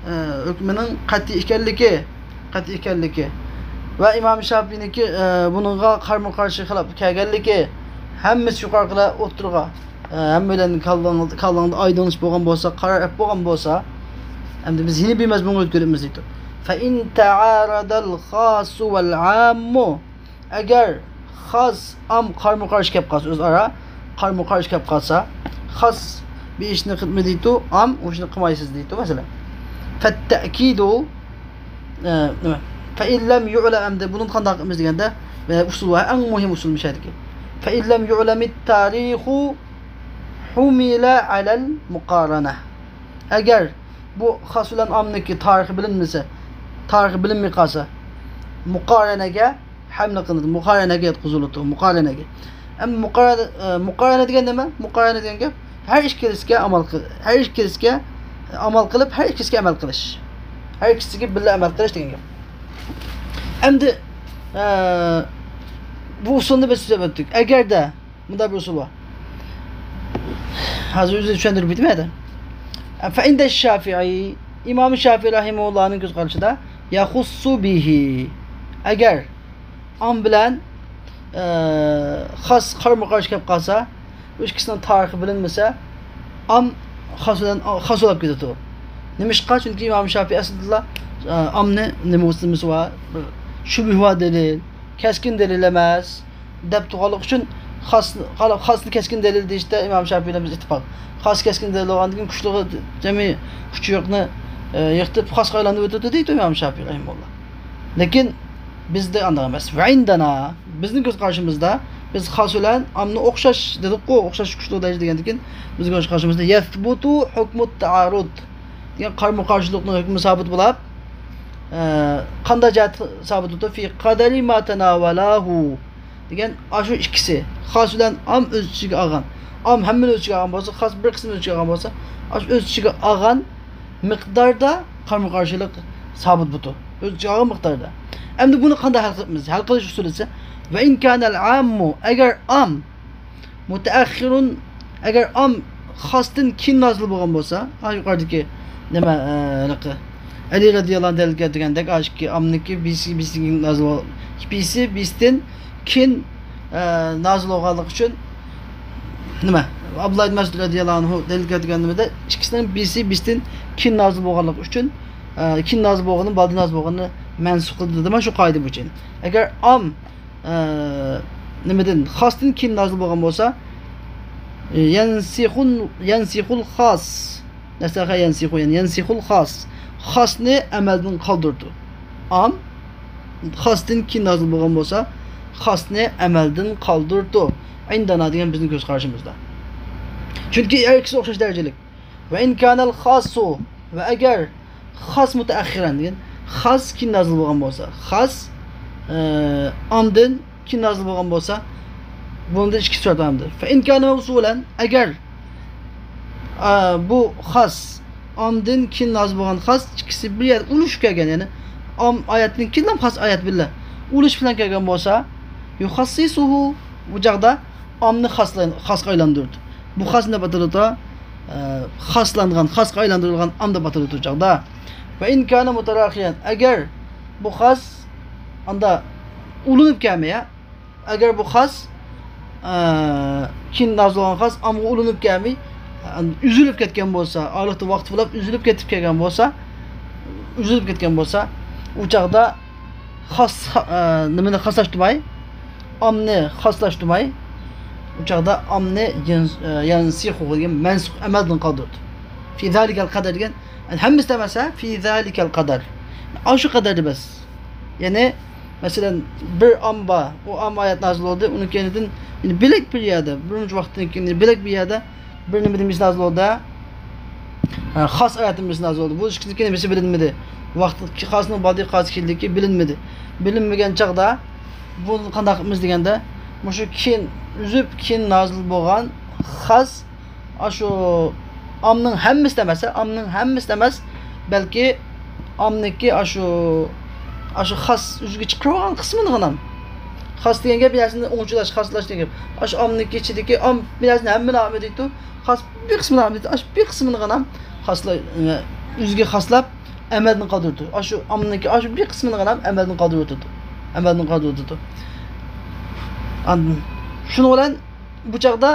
ئە، ھۆكمىنىڭ قەتئىي ئىكەنلىكى، قەتئىي ئىكەنلىكى ۋە ئىمام شاپىئىنىڭكى، ئە، بۇنىڭغا قارىمۇ قارشى خىلاپ كەلگەنلىكى، ھەممىسى يۇقىرىقىلار ئوتتۇرىغا، ئە، ھەممەيلەن كاللاڭ-، كاللاڭدا ئايدىڭلىشىپ بولغان بولسا، قارار ئېلىپ بولغان بولسا، ئەمدى بىز يەنە بىر مەزمۇنغا ئۆتكىلىمىز دەيدۇ. فَإِنْ تَعَارَضَ الْخَاصُّ وَالْعَامُّ. ئەگەر خاس، ئام قارىمۇ قارشى كەپ قالسا، ئۆزئارا قارىمۇ قارشى كەپ قالسا، خاس بىر ئىشنى قىلما دەيدۇ، ئام ئۇ ئىشنى قىلمايسىز دەيدۇ، مەسىلەن. فالتأكيد، ئە، نېمە؟ فإن لم يعلم، ئەمدى بۇنى قانداق قىلىمىز دېگەندە، ئە، ئۇسۇل بار، ئەڭ مۇھىم ئۇسۇل مۇشۇ يەردىكى. فإن لم يعلم التاريخ حمل على المقارنة. ئەگەر بۇ خاس بىلەن ئامنىڭكى تارىخى بىلىنمىسە، تارىخى بىلىنمەي قالسا، مۇقارەنەگە ھەملە قىلىنىدۇ، مۇقارەنەگە ياتقۇزۇلىدۇ، مۇقارەنەگە. ئەمما مۇقارەنە، ئە، مۇقارەنە دېگەن نېمە؟ مۇقارەنە دېگەن گەپ ھەر ئىككىلىسىگە ئامال قىل-، ھەر ئىككىلىسىگە ئامال قىلىپ، ھەر ئىككىلىسىگە ئەمەل قىلىش. ھەر ئىككىسىگە بىللە ئەمەل قىلىش دېگەن گەپ. ئەمدى، ئە، بۇ ئۇسۇلنى بىز سۆزلەپ ئۆتتۇق. ئەگەردە مۇنداق بىر ئۇسۇل بار. ھازىر ئۆزى چۈشەندۈرۈپ كېتىمەن ھەدە. فعند الشافعي، ئىمام شافىئى رەھىمەھۇللانىڭ كۆز قارىشىدا يخص به. ئەگەر ئام بىلەن، ئە، خاس قارىمۇ قارشى كەپ قالسا، بۇ ئىككىسىنىڭ تارىخى بىلىنمىسە، ئام خاس بىلەن، خاس بولاپ كېتىدۇ. نېمىشقا؟ چۈنكى ئىمام شافىئى ئەسلىدىلا، ئە، ئامنى نېمە نېمىسى بار؟ بىر شۈبھە بار دەلىل، كەسكىن دەلىل ئەمەس. دەپ تۇرغانلىقى ئۈچۈن خاس، خاسنى كەسكىن دەلىل دېيىشتە ئىمام شاپىئىيلار بىز ئىتتىپاق. خاس كەسكىن دەلىل بولغاندىن كېيىن كۈچلۈكى جەمئىي كۈچى يوقنى، ئە، يىقىتىپ خاسقا ئايلاندۇرۇۋېتىپتۇ دەيدۇ ئىمام شاپىئىي رەھىمەھۇللا. لېكىن بىزدە ئانداق ئەمەس. ۋەئىندەنا، بىزنىڭ كۆز قارىشىمىزدا بىز خاس بىلەن ئامنى ئوخشاش دېدۇققۇ، ئوخشاش كۈچلۈك دەرىجىدە دېگەندىن كېيىن بىزنىڭ كۆز قارىشىمىزدا يەسبۇتۇ ھۇكمۇت تەئارۇد دېگەن قارىمۇ قارشىلىقنىڭ ھۆكمى سابىت بولۇپ، ئە، قانداق جەھەتتە سابىت بولىدۇ؟ فى قەدەرى ما تەناۋەلاھۇ دېگەن ئاشۇ ئىككىسى، خاس بىلەن ئام ئۆز ئىچىگە ئالغان. ئام ھەممىنى ئۆز ئىچىگە ئالغان بولسا، خاس بىر قىسمىنى ئۆز ئىچىگە ئالغان بولسا، ئاشۇ ئۆز ئىچىگە ئالغان مىقداردا قارىمۇ قارشىلىق سابىت بولىدۇ. ئۆز ئىچىگە ئالغان مىقداردا. ئەمدى بۇنى قانداق ھەل قىلىمىز؟ ھەل قىلىش ئۇسۇلى دېسە، ۋە ئىن كانەل ئاممۇ، ئەگەر ئام مۇتەئەخخىرۇن، ئەگەر ئام خاستىن كېيىن نازىل بولغان بولسا، ھا، يۇقىرىدىكى نېمە، ئە، ھېلىقى ئەلى رەزىياللاھۇ ئەنھۇ دەلىل كەلتۈرگەندەك، ئاشۇ ئىككى ئامنىڭكى بىرسى بىرسىدىن كېيىن نازىل بول-، بىرسى بىرسىدىن كېيىن، ئە، نازىل بولغانلىقى ئۈچۈن نېمە، ئابدۇللا ئىبن مەسئۇد رەزىياللاھۇ ئەنھۇ دەلىل كەلتۈرگەن نېمىدە، ئىككىسىنىڭ بىرسى بىرسىدىن كېيىن نازىل بولغانلىقى ئۈچۈن، ئە، كېيىن نازىل بولغىنى، بالدىر نازىل بولغىنى مەنسۇخ قىلدى دېدى، مانا شۇ قائىدە بويىچە. ئەگەر ئام ئە، نېمىدىن، خاستىن كېيىن نازىل بولغان بولسا، يەنسىخۇن-، يەنسىخۇل خاس. نەسەخە يەنسىخۇ، يەنى يەنسىخۇل خاس. خاسنى ئەمەلدىن قالدۇرىدۇ. ئام خاستىن كېيىن نازىل بولغان بولسا، خاسنى ئەمەلدىن قالدۇرىدۇ. ئىندەنا دېگەن بىزنىڭ كۆز قارىشىمىزدا. چۈنكى ھەر ئىككىسى ئوخشاش دەرىجىلىك. ۋە ئىن كانەل خاسۇ، ۋە ئەگەر خاس مۇتەئەخخىرەن دېگەن، خاس كېيىن نازىل بولغان بولسا، خاس، ئە، ئامدىن كېيىن نازىل بولغان بولسا، بۇنىڭدا ئىككى سۈرەت بار ئەمدى. فە ئىن كانە مەۋسۇلەن، ئەگەر، ئە، بۇ خاس، ئامدىن كېيىن نازىل بولغان خاس، ئىككىسى بىر يەردە ئۇلىشىپ كەلگەن، يەنى ئام ئايەتتىن كېيىن ھەم خاس ئايەت بىللە ئۇلىشىپ بىلەن كەلگەن بولسا، يۇخەسسىسۇھۇ، بۇ چاغدا ئامنى خاسلان-، خاسقا ئايلاندۇرىدۇ. بۇ خاس نېمە دەپ ئاتىلىدۇ؟ ئە، خاسلانغان، خاسقا ئايلاندۇرۇلغان ئام دەپ ئاتىلىدۇ چاغدا. ۋە ئىن كانە مۇتەراخىيەن، ئەگەر بۇ خاس ئاندا ئۇلىنىپ كەلمەي، ئەگەر بۇ خاس، ئە، كېيىن نازىل بولغان خاس ئامغا ئۇلىنىپ كەلمەي، ئە، ئۈزۈلۈپ كەتكەن بولسا، ئارىلىقتا ۋاقىت بولۇپ ئۈزۈلۈپ كېتىپ كەلگەن بولسا، ئۈزۈلۈپ كەتكەن بولسا، ئۇ چاغدا خاس، ئە، نېمىنى خاسلاشتۇرماي، ئامنى خاسلاشتۇرماي، ئۇ چاغدا ئامنى يەن-، ئە، يەنسىخۇ دېگەن مەنسۇخ ئەمەلدىن قالدۇرىدۇ. فى زالىكەل قەدەر دېگەن، ھەممىسىدە ئەمەس، ھە؟ فى زالىكەل قەدەر. ئاشۇ قەدەردە بەس. يەنى، مەسىلەن، بىر ئام بار، ئۇ ئام ئايەت نازىل بولدى، ئۇنىڭ كەينىدىن، يەنى بۆلەك بىر يەردە، بىر مۇنچە ۋاقىتتىن كېيىن، يەنى بۆلەك بىر يەردە، بىر نېمە دېمىش نازىل بولدى، ھە، خاس ئايەت نېمىسى نازىل بولدى. بۇ ئىككىسىنىڭكى نېمىسى بىلىنمىدى. ۋاقتى خاسنىڭ بالدى خاس كېيىنلىكى بىلىنمىدى. بىلىنمىگەن چاغدا بۇنى قانداق قىلىمىز دېگەندە، مۇشۇ كېيىن ئۈزۈپ، كېيىن نازىل بولغان خاس، ئاشۇ ئامنىڭ ھەممىسىدە ئەمەس، ئامنىڭ ھەممىسىدە ئەمەس، بەلكى ئامنىكى ئاشۇ، ئاشۇ خاس ئۆزىگە چىقىرىۋالغان قىسمىنىغىنا. خاس دېگەن گەپ بىر نەرسىنى ئوڭچىلاش، خاسلاش دېگەن گەپ. ئاشۇ ئامنىكى ئىچىدىكى ئام بىر نەرسىنى ھەممىنى ئالمىدى دەيدۇ. خاس بىر قىسمىنى ئالمىدى. ئاشۇ بىر قىسمىنىغىنا خاسلا-، ئۆزىگە خاسلاپ، ئەمەلدىن قالدۇرىدۇ. ئاشۇ ئامنىڭكى ئاشۇ بىر قىسمىنىغىنا ئەمەلدىن قالدۇرۇۋېتىدۇ. ئەمەلدىن قالدۇرۇۋېتىدۇ. ئاندىن شۇنىڭ بىلەن بۇ چاغدا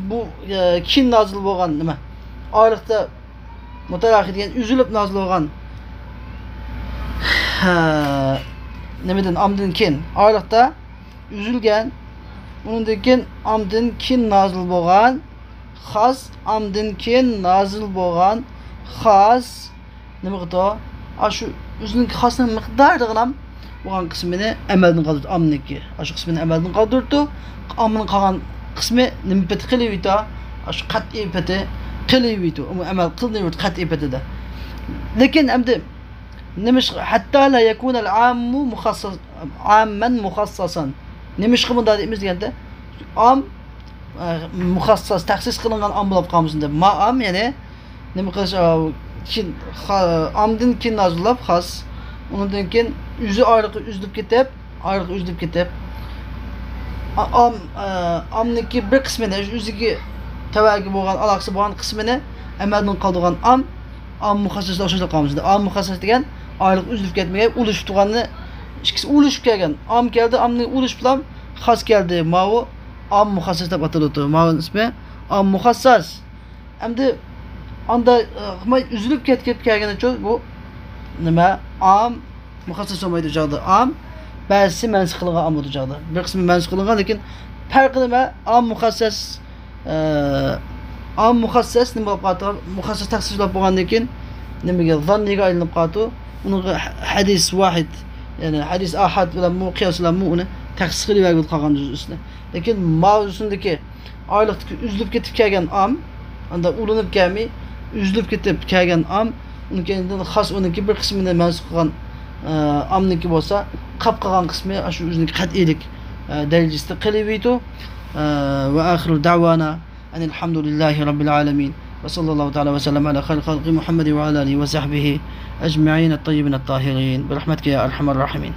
بۇ، ئە، كېيىن نازىل بولغان نېمە؟ ئارىلىقتا مۇتەراخى دېگەن ئۈزۈلۈپ نازىل بولغان، ھە، نېمىدىن، ئامدىن كېيىن ئارىلىقتا ئۈزۈلگەن، ئۇنىڭدىن كېيىن ئامدىن كېيىن نازىل بولغان خاس، ئامدىن كېيىن نازىل بولغان خاس، نېمە قىلىدۇ؟ ئاشۇ ئۆزىنىڭ خاسنىڭ مىقدارىدىغىنام بولغان قىسمىنى ئەمەلدىن قالدۇرىدۇ، ئامنىڭكى. ئاشۇ قىسمىنى ئەمەلدىن قالدۇرىدۇ. ئامنىڭ قالغان قىسمى نېمە پېتى قېلىۋېتىدۇ؟ ئاشۇ قەتئىي پېتى قېلىۋېتىدۇ. ئۇمۇ ئەمەل قىلىنىۋېتىدۇ قەتئىي پېتىدە. لېكىن ئەمدى نېمىش-، ھەتتا لا يەكۇنەل ئاممۇ مۇخەسسەس-، ئاممەن مۇخەسسەسەن. نېمىشقا بۇنداق دەيمىز دېگەندە، ئام، ئە، مۇخەسسەس، تەخسىس قىلىنغان ئام بولۇپ قالمىسۇن دەپ. ما ئام، يەنى نېمە قىلىش، ئا، كېيىن، خا-، ئامدىن كېيىن نازىللاپ خاس، ئۇنىڭدىن كېيىن ئۆزى ئارىلىقى ئۈزۈلۈپ كېتىپ، ئارىلىقى ئۈزۈلۈپ كېتىپ، ئا-، ئام-، ئا، ئامنىڭكى بىر قىسمىنى، ئۆزىگە تەۋەگە بولغان، ئالاقىسى بولغان قىسمىنى ئەمەلدىن قالدۇرغان ئام، ئام مۇخەسسەسكە ئوخشاش قالمىسۇن. ئام مۇخەسسەس دېگەن ئارىلىقى ئۈزۈلۈپ كەتمىگەن، ئۇلىشىپ تۇرغاننى، ئىككىسى ئۇلىشىپ كەلگەن. ئام كەلدى، ئامنى ئۇلىشىپ بىلەن خاس كەلدى. ماۋۇ ئام مۇخەسسەس دەپ ئاتىلىدۇ. ماۋۇنىڭ ئىسمى ئام مۇخەسسەس. ئەمدى ئاندا، ئە، قىلماي ئۈزۈلۈپ كەتكەن كەلگىنىچۇ بۇ نېمە؟ ئام مۇخەسسەس بولمايدۇ چاغدا. ئام بەزىسى مەنسۇخ قىلىنغان ئام بولىدۇ چاغدا. بىر قىسمى مەنسۇخ قىلىنغان، لېكىن پەرقى نېمە؟ ئام، مۇخەسسەس، ئە، ئام، مۇخەسسەس نېمە بولۇپ قالىدۇ؟ مۇخەسسەس تەخسىس بولۇپ بولغاندىن كېيىن نېمىگە؟ زاننىيگە ئايلىنىپ قالىدۇ. ئۇنىڭغا ھە-، ھەدىس ۋاھىد، يەنى ھەدىس ئاھاد بىلەنمۇ، قىياس بىلەنمۇ ئۇنى تەخسىس قىلىۋەرگىلى قالغان جۈزئىسىنى. لېكىن ماۋزۇسىندىكى ئايلىقتىكى ئۈزۈلۈپ كېتىپ كەلگەن ئام، ئاندا ئۇلىنىپ كەلمەي، ئۈزۈلۈپ كېتىپ كەلگەن ئام، ئۇنىڭ كەينىدىن خاس ئۇنىڭكى بىر قىسمىنى مەنسۇخ قىلغان، ئە، ئامنىڭكى بولسا، قاپ قالغان قىسمى ئاشۇ ئۆزىنىڭكى قەتئىيلىك، ئە، دەرىجىسىدە قېلىۋېرىدۇ. ئە، ۋە ئاخىرۇ دەۋانا ئەنىل ھەمدۇلىللاھى رەببىل ئالەمىن. ۋە ساللاللاھۇ تەئالە ۋە سەللەم ئەلا خەيرى خەلقى مۇھەممەدىن ۋە ئالا ئالىھى ۋە سەھبىھى ئەجمەئىن ئەت-تەييىبىن ئەت-تاھىرىن. بىرەھمەتىكە يا ئەرھەمەر راھىمىن.